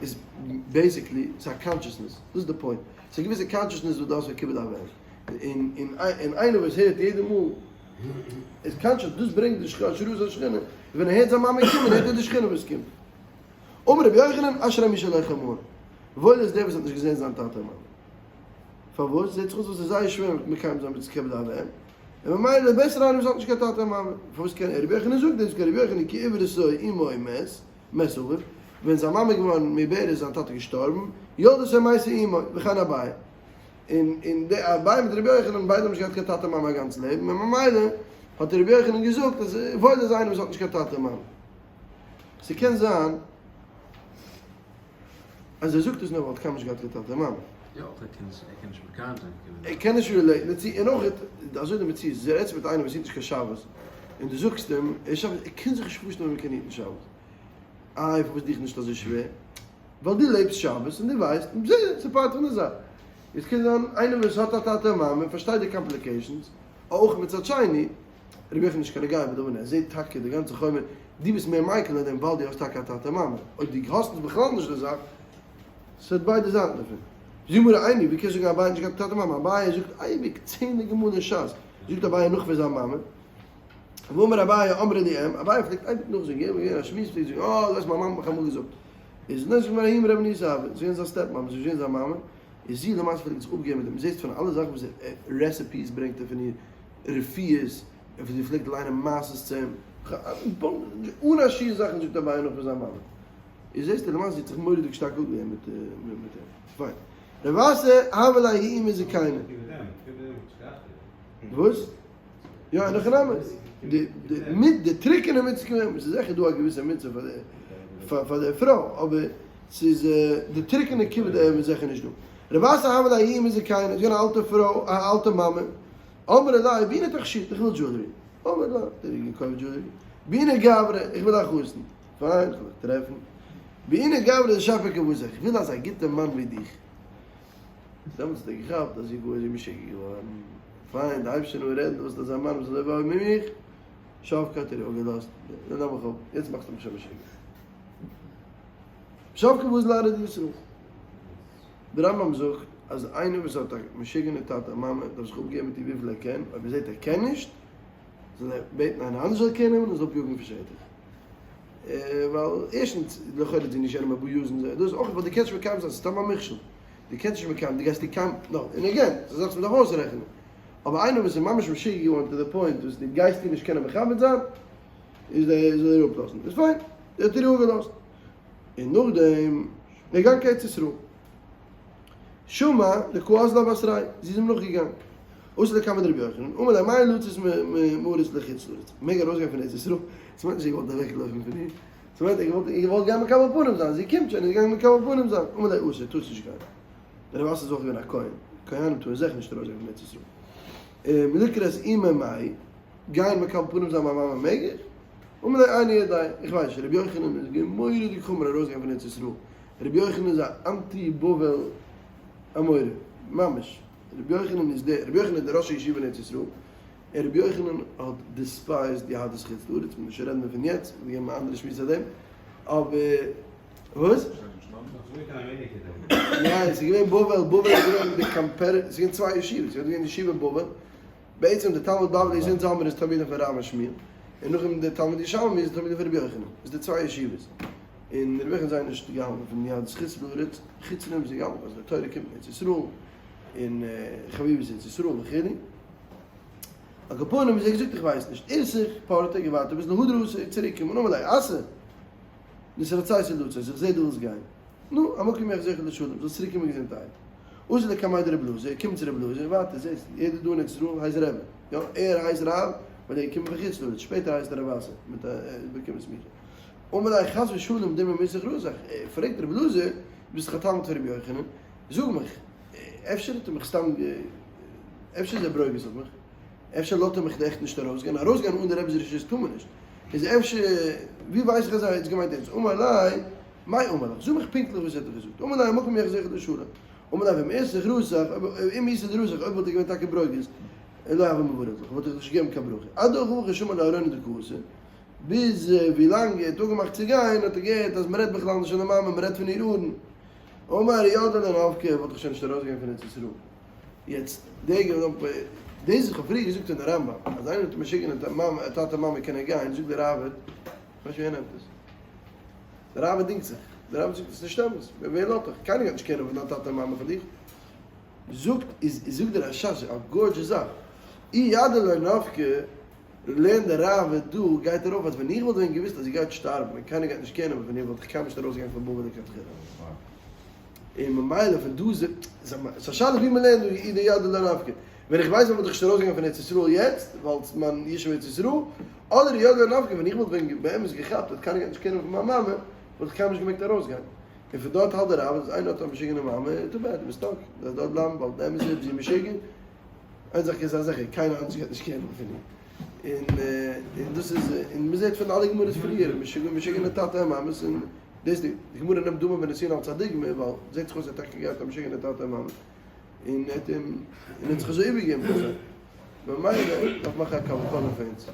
[SPEAKER 1] איז basically ס'איז א consciousness, דאס איז די point, ס'איז א געוויסע consciousness וואס דו האסט פון כיבוד אב ואם, און און איינער וואס הערט יעדע מאל איז conscious, דאס ברענגט די השראת השכינה, ווען ער הערט זיין מאמע קומען הערט ער די שכינה וואס קומט. אמר רבי יוחנן, אשרי מי שלא ראה, וואויל איז דער וואס האט נישט געזען זיין טאטע און מאמע. פארוואס? זעט זיך אויס אז ס'איז זייער שווער מקיים זיין מצות כיבוד אב ואם, און ממילא איז בעסער איינער וואס האט נישט קיין טאטע און מאמע. פארוואס קען רבי יוחנן זאגט דאס? כי רבי יוחנן כי עברתו אמו מת, מת אביו, ווען זיין מאמע איז געווארן מעוברת איז זיין טאטע געשטארבן, ילדותו מתה אמו, וכן אביי. און און די אביי מיט רבי יוחנן ביידע האבן נישט געהאט קיין טאטע מאמע א גאנץ לעבן, און ממילא האט רבי יוחנן געזאגט אז וואויל איז איינער וואס האט נישט קיין טאטע מאמע. ס'קען זיין אז ער זאגט עס נאר ווייל ער האט קיינמאל נישט געהאט קיין טאטע מאמע.
[SPEAKER 3] יא, אויך ער קען ער קען נישט מקיים זיין כיבוד
[SPEAKER 1] ער קען נישט relate ן דערצו, און אויך אזוי די מציאות, דו רעדסט מיט איינעם וואס היט נישט קיין שבת, און דו זאגסט אים, ער שבת, ער קען זיך נישט פארשטעלן ווי מ'קען היטן שבת. איי פארוואס דיך נישט אזוי שווער? ווייל דו לעבסט שבת און דו ווייסט, בסדר, ס'איז part פון די זאך. עס קען זיין איינער וואס האט א טאטע און מאמע און פארשטייט די complications, אויך מצד שני, רבי יוחנן איז נישט קיין נוגע בדבר, ער זעט טאקע די גאנצע חומר, דו ביסט מער מיקל אין דעם ווייל דו האסט טאקע א טאטע און מאמע, אויב דו האסט נישט בכלל נישט די זאך, ס'האט ביידע זייטן דערפון. זאג מיר איינער, ווי קענסטו זאגן אביי האט נישט געהאט טאטע מאמע? אביי זאגט אייביג צענדליגע מאל אין שס, זאגט אביי נאך פון זיין מאמע, ואמר אביי אמרה לי אם, אביי פלעגט אייביג נאכזאגן, יעדע מאל געווען א שמועס פלעגט זאגן, אה, דו ווייסט מיין מאמע האט מיך אמאל געזאגט. איז נאר זאגט מיר אהין רבי ניסא אבער, זי איז געווען זיין step מאמע, זי איז געווען זיין מאמע, איז זי למעשה פלעגט זיך אפגעבן מיט אים, זעסט פון אלע זאכן וואס ער recipes ברענגט ער פון איר, רפואות, און זי פלעגט ליינען מעשות צו אים, אן א שיעור זאכן זאגט אביי נאך פון זיין מאמע. איז זעסטו למעשה זי האט זיך מורא'דיג שטארק אפגעגעבן מיט אים. פיין. רב אסי הוה ליה ההיא אימא זקנה. וואס? יא, אין הכי נמי. די די מיט די טריקענע מצוה קען מען, ס'איז זיכער דא א געוויסע מצוה פאר די פאר פאר די פרוי, אבער ס'איז די טריקענע כיבוד אם איז זיכער נישט דא. רב אסי הוה ליה ההיא אימא זקנה, איז געווען א אלטע פרוי, א אלטע מאמע, אמרה ליה בעינא תכשיט, איך וויל jewelry. אמר לה, האט ער איר געקויפט jewelry. בעינא גברא, איך וויל א חתן. פיין, כ'וועל דיך טרעפן. בעינא גברא דשפיר כוותך, איך וויל אזא גוטע מאן ווי דיך. דעמאלטס האט ער געכאפט אז איר גאר איז משוגע געווארן. פיין, די אייבערשטער נאר רעדן, דו ווילסט אזא מאן וואס איז אזוי וואויל ווי מיך? שבקה האט ער איר אפגעלאזט, נו נעם מיך אפ, יעצט מאכסטו מיך שוין משוגע. שבקה ואזל לארעא דישראל. דער רמב ם זאגט אז איינער וואס האט א משוגענע טאטע מאמע דארף זיך אפגעבן מיט איר וויפיל ער קען, אויב ער זעט ער קען נישט, זאל ער בעטן איינער אנדערש זאל קעיר נעמען און זאל אפיאגן פון שטח. ווייל ערשטנס, לכאורה וועט זי נישט יענעם abuse ן, דאס אויך ווייל דו קענסט נישט מקיים זיין, ס'איז סתם א מכשול. דו קענסט נישט מקיים, דו גייסט מקיים, נאר, און again, ס'איז א זאך וואס מ'דארף אויסרעכענען. אבער איינער וואס איז ממש משוגע געווארן to the point וואס דו גייסט אים נישט קענען מכבד זיין, איז דער זאל איר אפלאזן. איז פיין, ער האט איר אפגעלאזט. און נאכדעם איז ער געגאנגען קיין ארץ ישראל. שמע דקא אזלא בתריה, זי איז אים נאכגעגאנגען. אתא לקמיה דרבי יוחנן, אמר ליה מהו לצאת מארץ לחוץ לארץ, מעג ארויסגיין פון ארץ ישראל, ס'מיינט נישט ער געוואלט אוועקלויפן פון איר, ס'מיינט ער געוואלט ער געוואלט גיין מקבל פנים זיין, זי קומט שוין, ער איז געגאנגען מקבל פנים זיין, אמר ליה אסור, טארסט נישט גיין. דער רב אסי איז אויך געווען א כהן, כהנים טארן זיכער נישט ארויסגיין פון ארץ ישראל. לקראת אימיה מהו, גיין מקבל פנים זיין מיין מאמע מעג איך? אמר ליה איני יודע, איך ווייס נישט, רבי יוחנן איז געווען מורא'דיג חמור ארויסגיין פון ארץ ישראל, רבי יוחנן איז א אנטי בבל אמורא, ממש, רבי יוחנן איז דער, רבי יוחנן איז דער ראש הישיבה אין ארץ ישראל, און רבי יוחנן האט despised יהדות חוץ לארץ, מ'וועט נישט רעדן דערפון יעצט, מ'וועט געבן א אנדערע שמועס אויף דעם, אבער, וואס? ניין, ס'איז געווען בבל, בבל איז געווען די competitor, ס'איז געווען צוויי ישיבות, ס'איז געווען ישיבה אין בבל, בעצם די תלמוד בבלי איז אונז האמיר איז תלמידים פון רב און שמואל, און נאכדעם די תלמוד ירושלמי איז תלמידים פון רבי יוחנן, איז די צוויי ישיבות, און רבי יוחנן זיי נישט געהאלטן פון יהדות חוץ לארץ, חוץ פון דעם זיי געהאלטן אז די תורה קומט מארץ ישראל, און חביבות ארץ ישראל וכו'. על כל פנים ווי זיי געזאגט איך ווייס נישט, אירסח פארט ער געווארט אביסל הדר אסור צוריק קומען אמר ליה אסור נתרצית לצאת איך זעה דו ווילסט גיין, נו המקום יחזירך לשלום זאלסט צוריק קומען געזונטערהייט. אתא לקמיה דרבי אלעזר, ער קומט צו רבי אלעזר, ווייטער זעסט, יעדער דא אין ארץ ישראל הייסט רבי, יא, ער הייסט רב, ווייל ער איז געקומען פון חוץ לארץ, שפעטער הייסט ער רב אסי, מיט א, ער האט באקומען סמיכה. אמר ליה חס ושלום דילמא מיסרך רתך, פרעגט רבי אלעזר, ביסט דאך א תלמיד פון רבי יוחנן, זאג מיך, אפשר האט ער מיך סתם, אפשר איז ער ברוגז אויף מיך, אפשר לאזט ער מיך עכט נישט ארויסגיין, ארויסגיין אן די רבי'ס רשות טאר מען נישט, איז אפשר, ווי ווייס איך אז ער האט געמיינט ערנסט, אמר ליה, מאי אמר לך, זאג מיך פונקטליך וואס ער האט דיך געזאגט, אמר ליה המקום יחזירך לשלום, אמר ליה ואם איתך רתח, אם איתא דרתח, אויב וואלט ער געווען טאקע ברוגז, לא הוה מברך לך, וואלט איך נישט געגעבן קיין ברכה, עד דהכי שמע לארוני דקאתי, ביז ווילאנג ער האט אפגעמאכט צו גיין האט ער געהערט אז מען רעדט בכלל נישט פון די מאמע, מען רעדט פון איר ארון, אמר אי ידעי לא נפקי, וואלט איך שוין נישט ארויסגעגאנגען פון ארץ ישראל. יעצט די גמרא, דאס וואס איך האב פריער געזאגט אין די רמב ם, אז איינער האט משוגענע טאטע מאמע קען ער גיין, זאגט די ראבד, כ'ווייס נישט ווער נעמט עס. דער ראבד דינגט זיך. דער ראבד זאגט עס איז נישט אמת. ווער לאזט דיך? קיינער גייט נישט care ן פון דיין טאטע און מאמע פאר דיך. זאגט איז זאגט דער רשש א gorgeous זאך. אי ידעי לא נפקי, לערנט דער ראבד דא גייט ארויף אז ווען איך וואלט ווען געוואוסט אז זי גייט שטארבן און קיינער גייט נישט care ן פון איר וואלט איך קיינמאל נישט ארויסגעגאנגען פון בבל לכתחילה. און ממילא פון דא ז ס'איז א שאלה ווי מ'לערנט דא אי ידעי לא נפקי. ווען איך ווייס וואלט איך נישט ארויסגעגאנגען פון ארץ ישראל יעצט, ווייל ס'איז מיין ישוב ארץ ישראל, אדער אי ידעי לא נפקי ווען איך וואלט ווען באמת געכאפט אז קיינער גייט נישט care ן פון מיין מאמע, וואלט איך קיינמאל נישט געמעגט ארויסגיין. און פון דארט האלט דער רב אז איינער האט א משוגענע מאמע, too bad, דו ביסט stuck, דארפסט דארט בלייבן, ווייל די אמת איז זי איז משוגע, איין זאך קען זיין זיכער, קיינער אנדערש גייט נישט care ן פון איר. און און דאס איז, און מ'זעט פון אלע גמרות פריער, משוגענע טאטע און מאמעס, און דאס די גמרא נעמט דמא בן נתינה אלס א דוגמא, ווייל זעט זיך אויס ער האט טאקע געהאט א משוגענע טאטע און מאמע. און ער האט אים און ער האט זיך אזוי איבערגעגעבן פאר זיי. ממילא דארף מאכן א קו פאר אונז.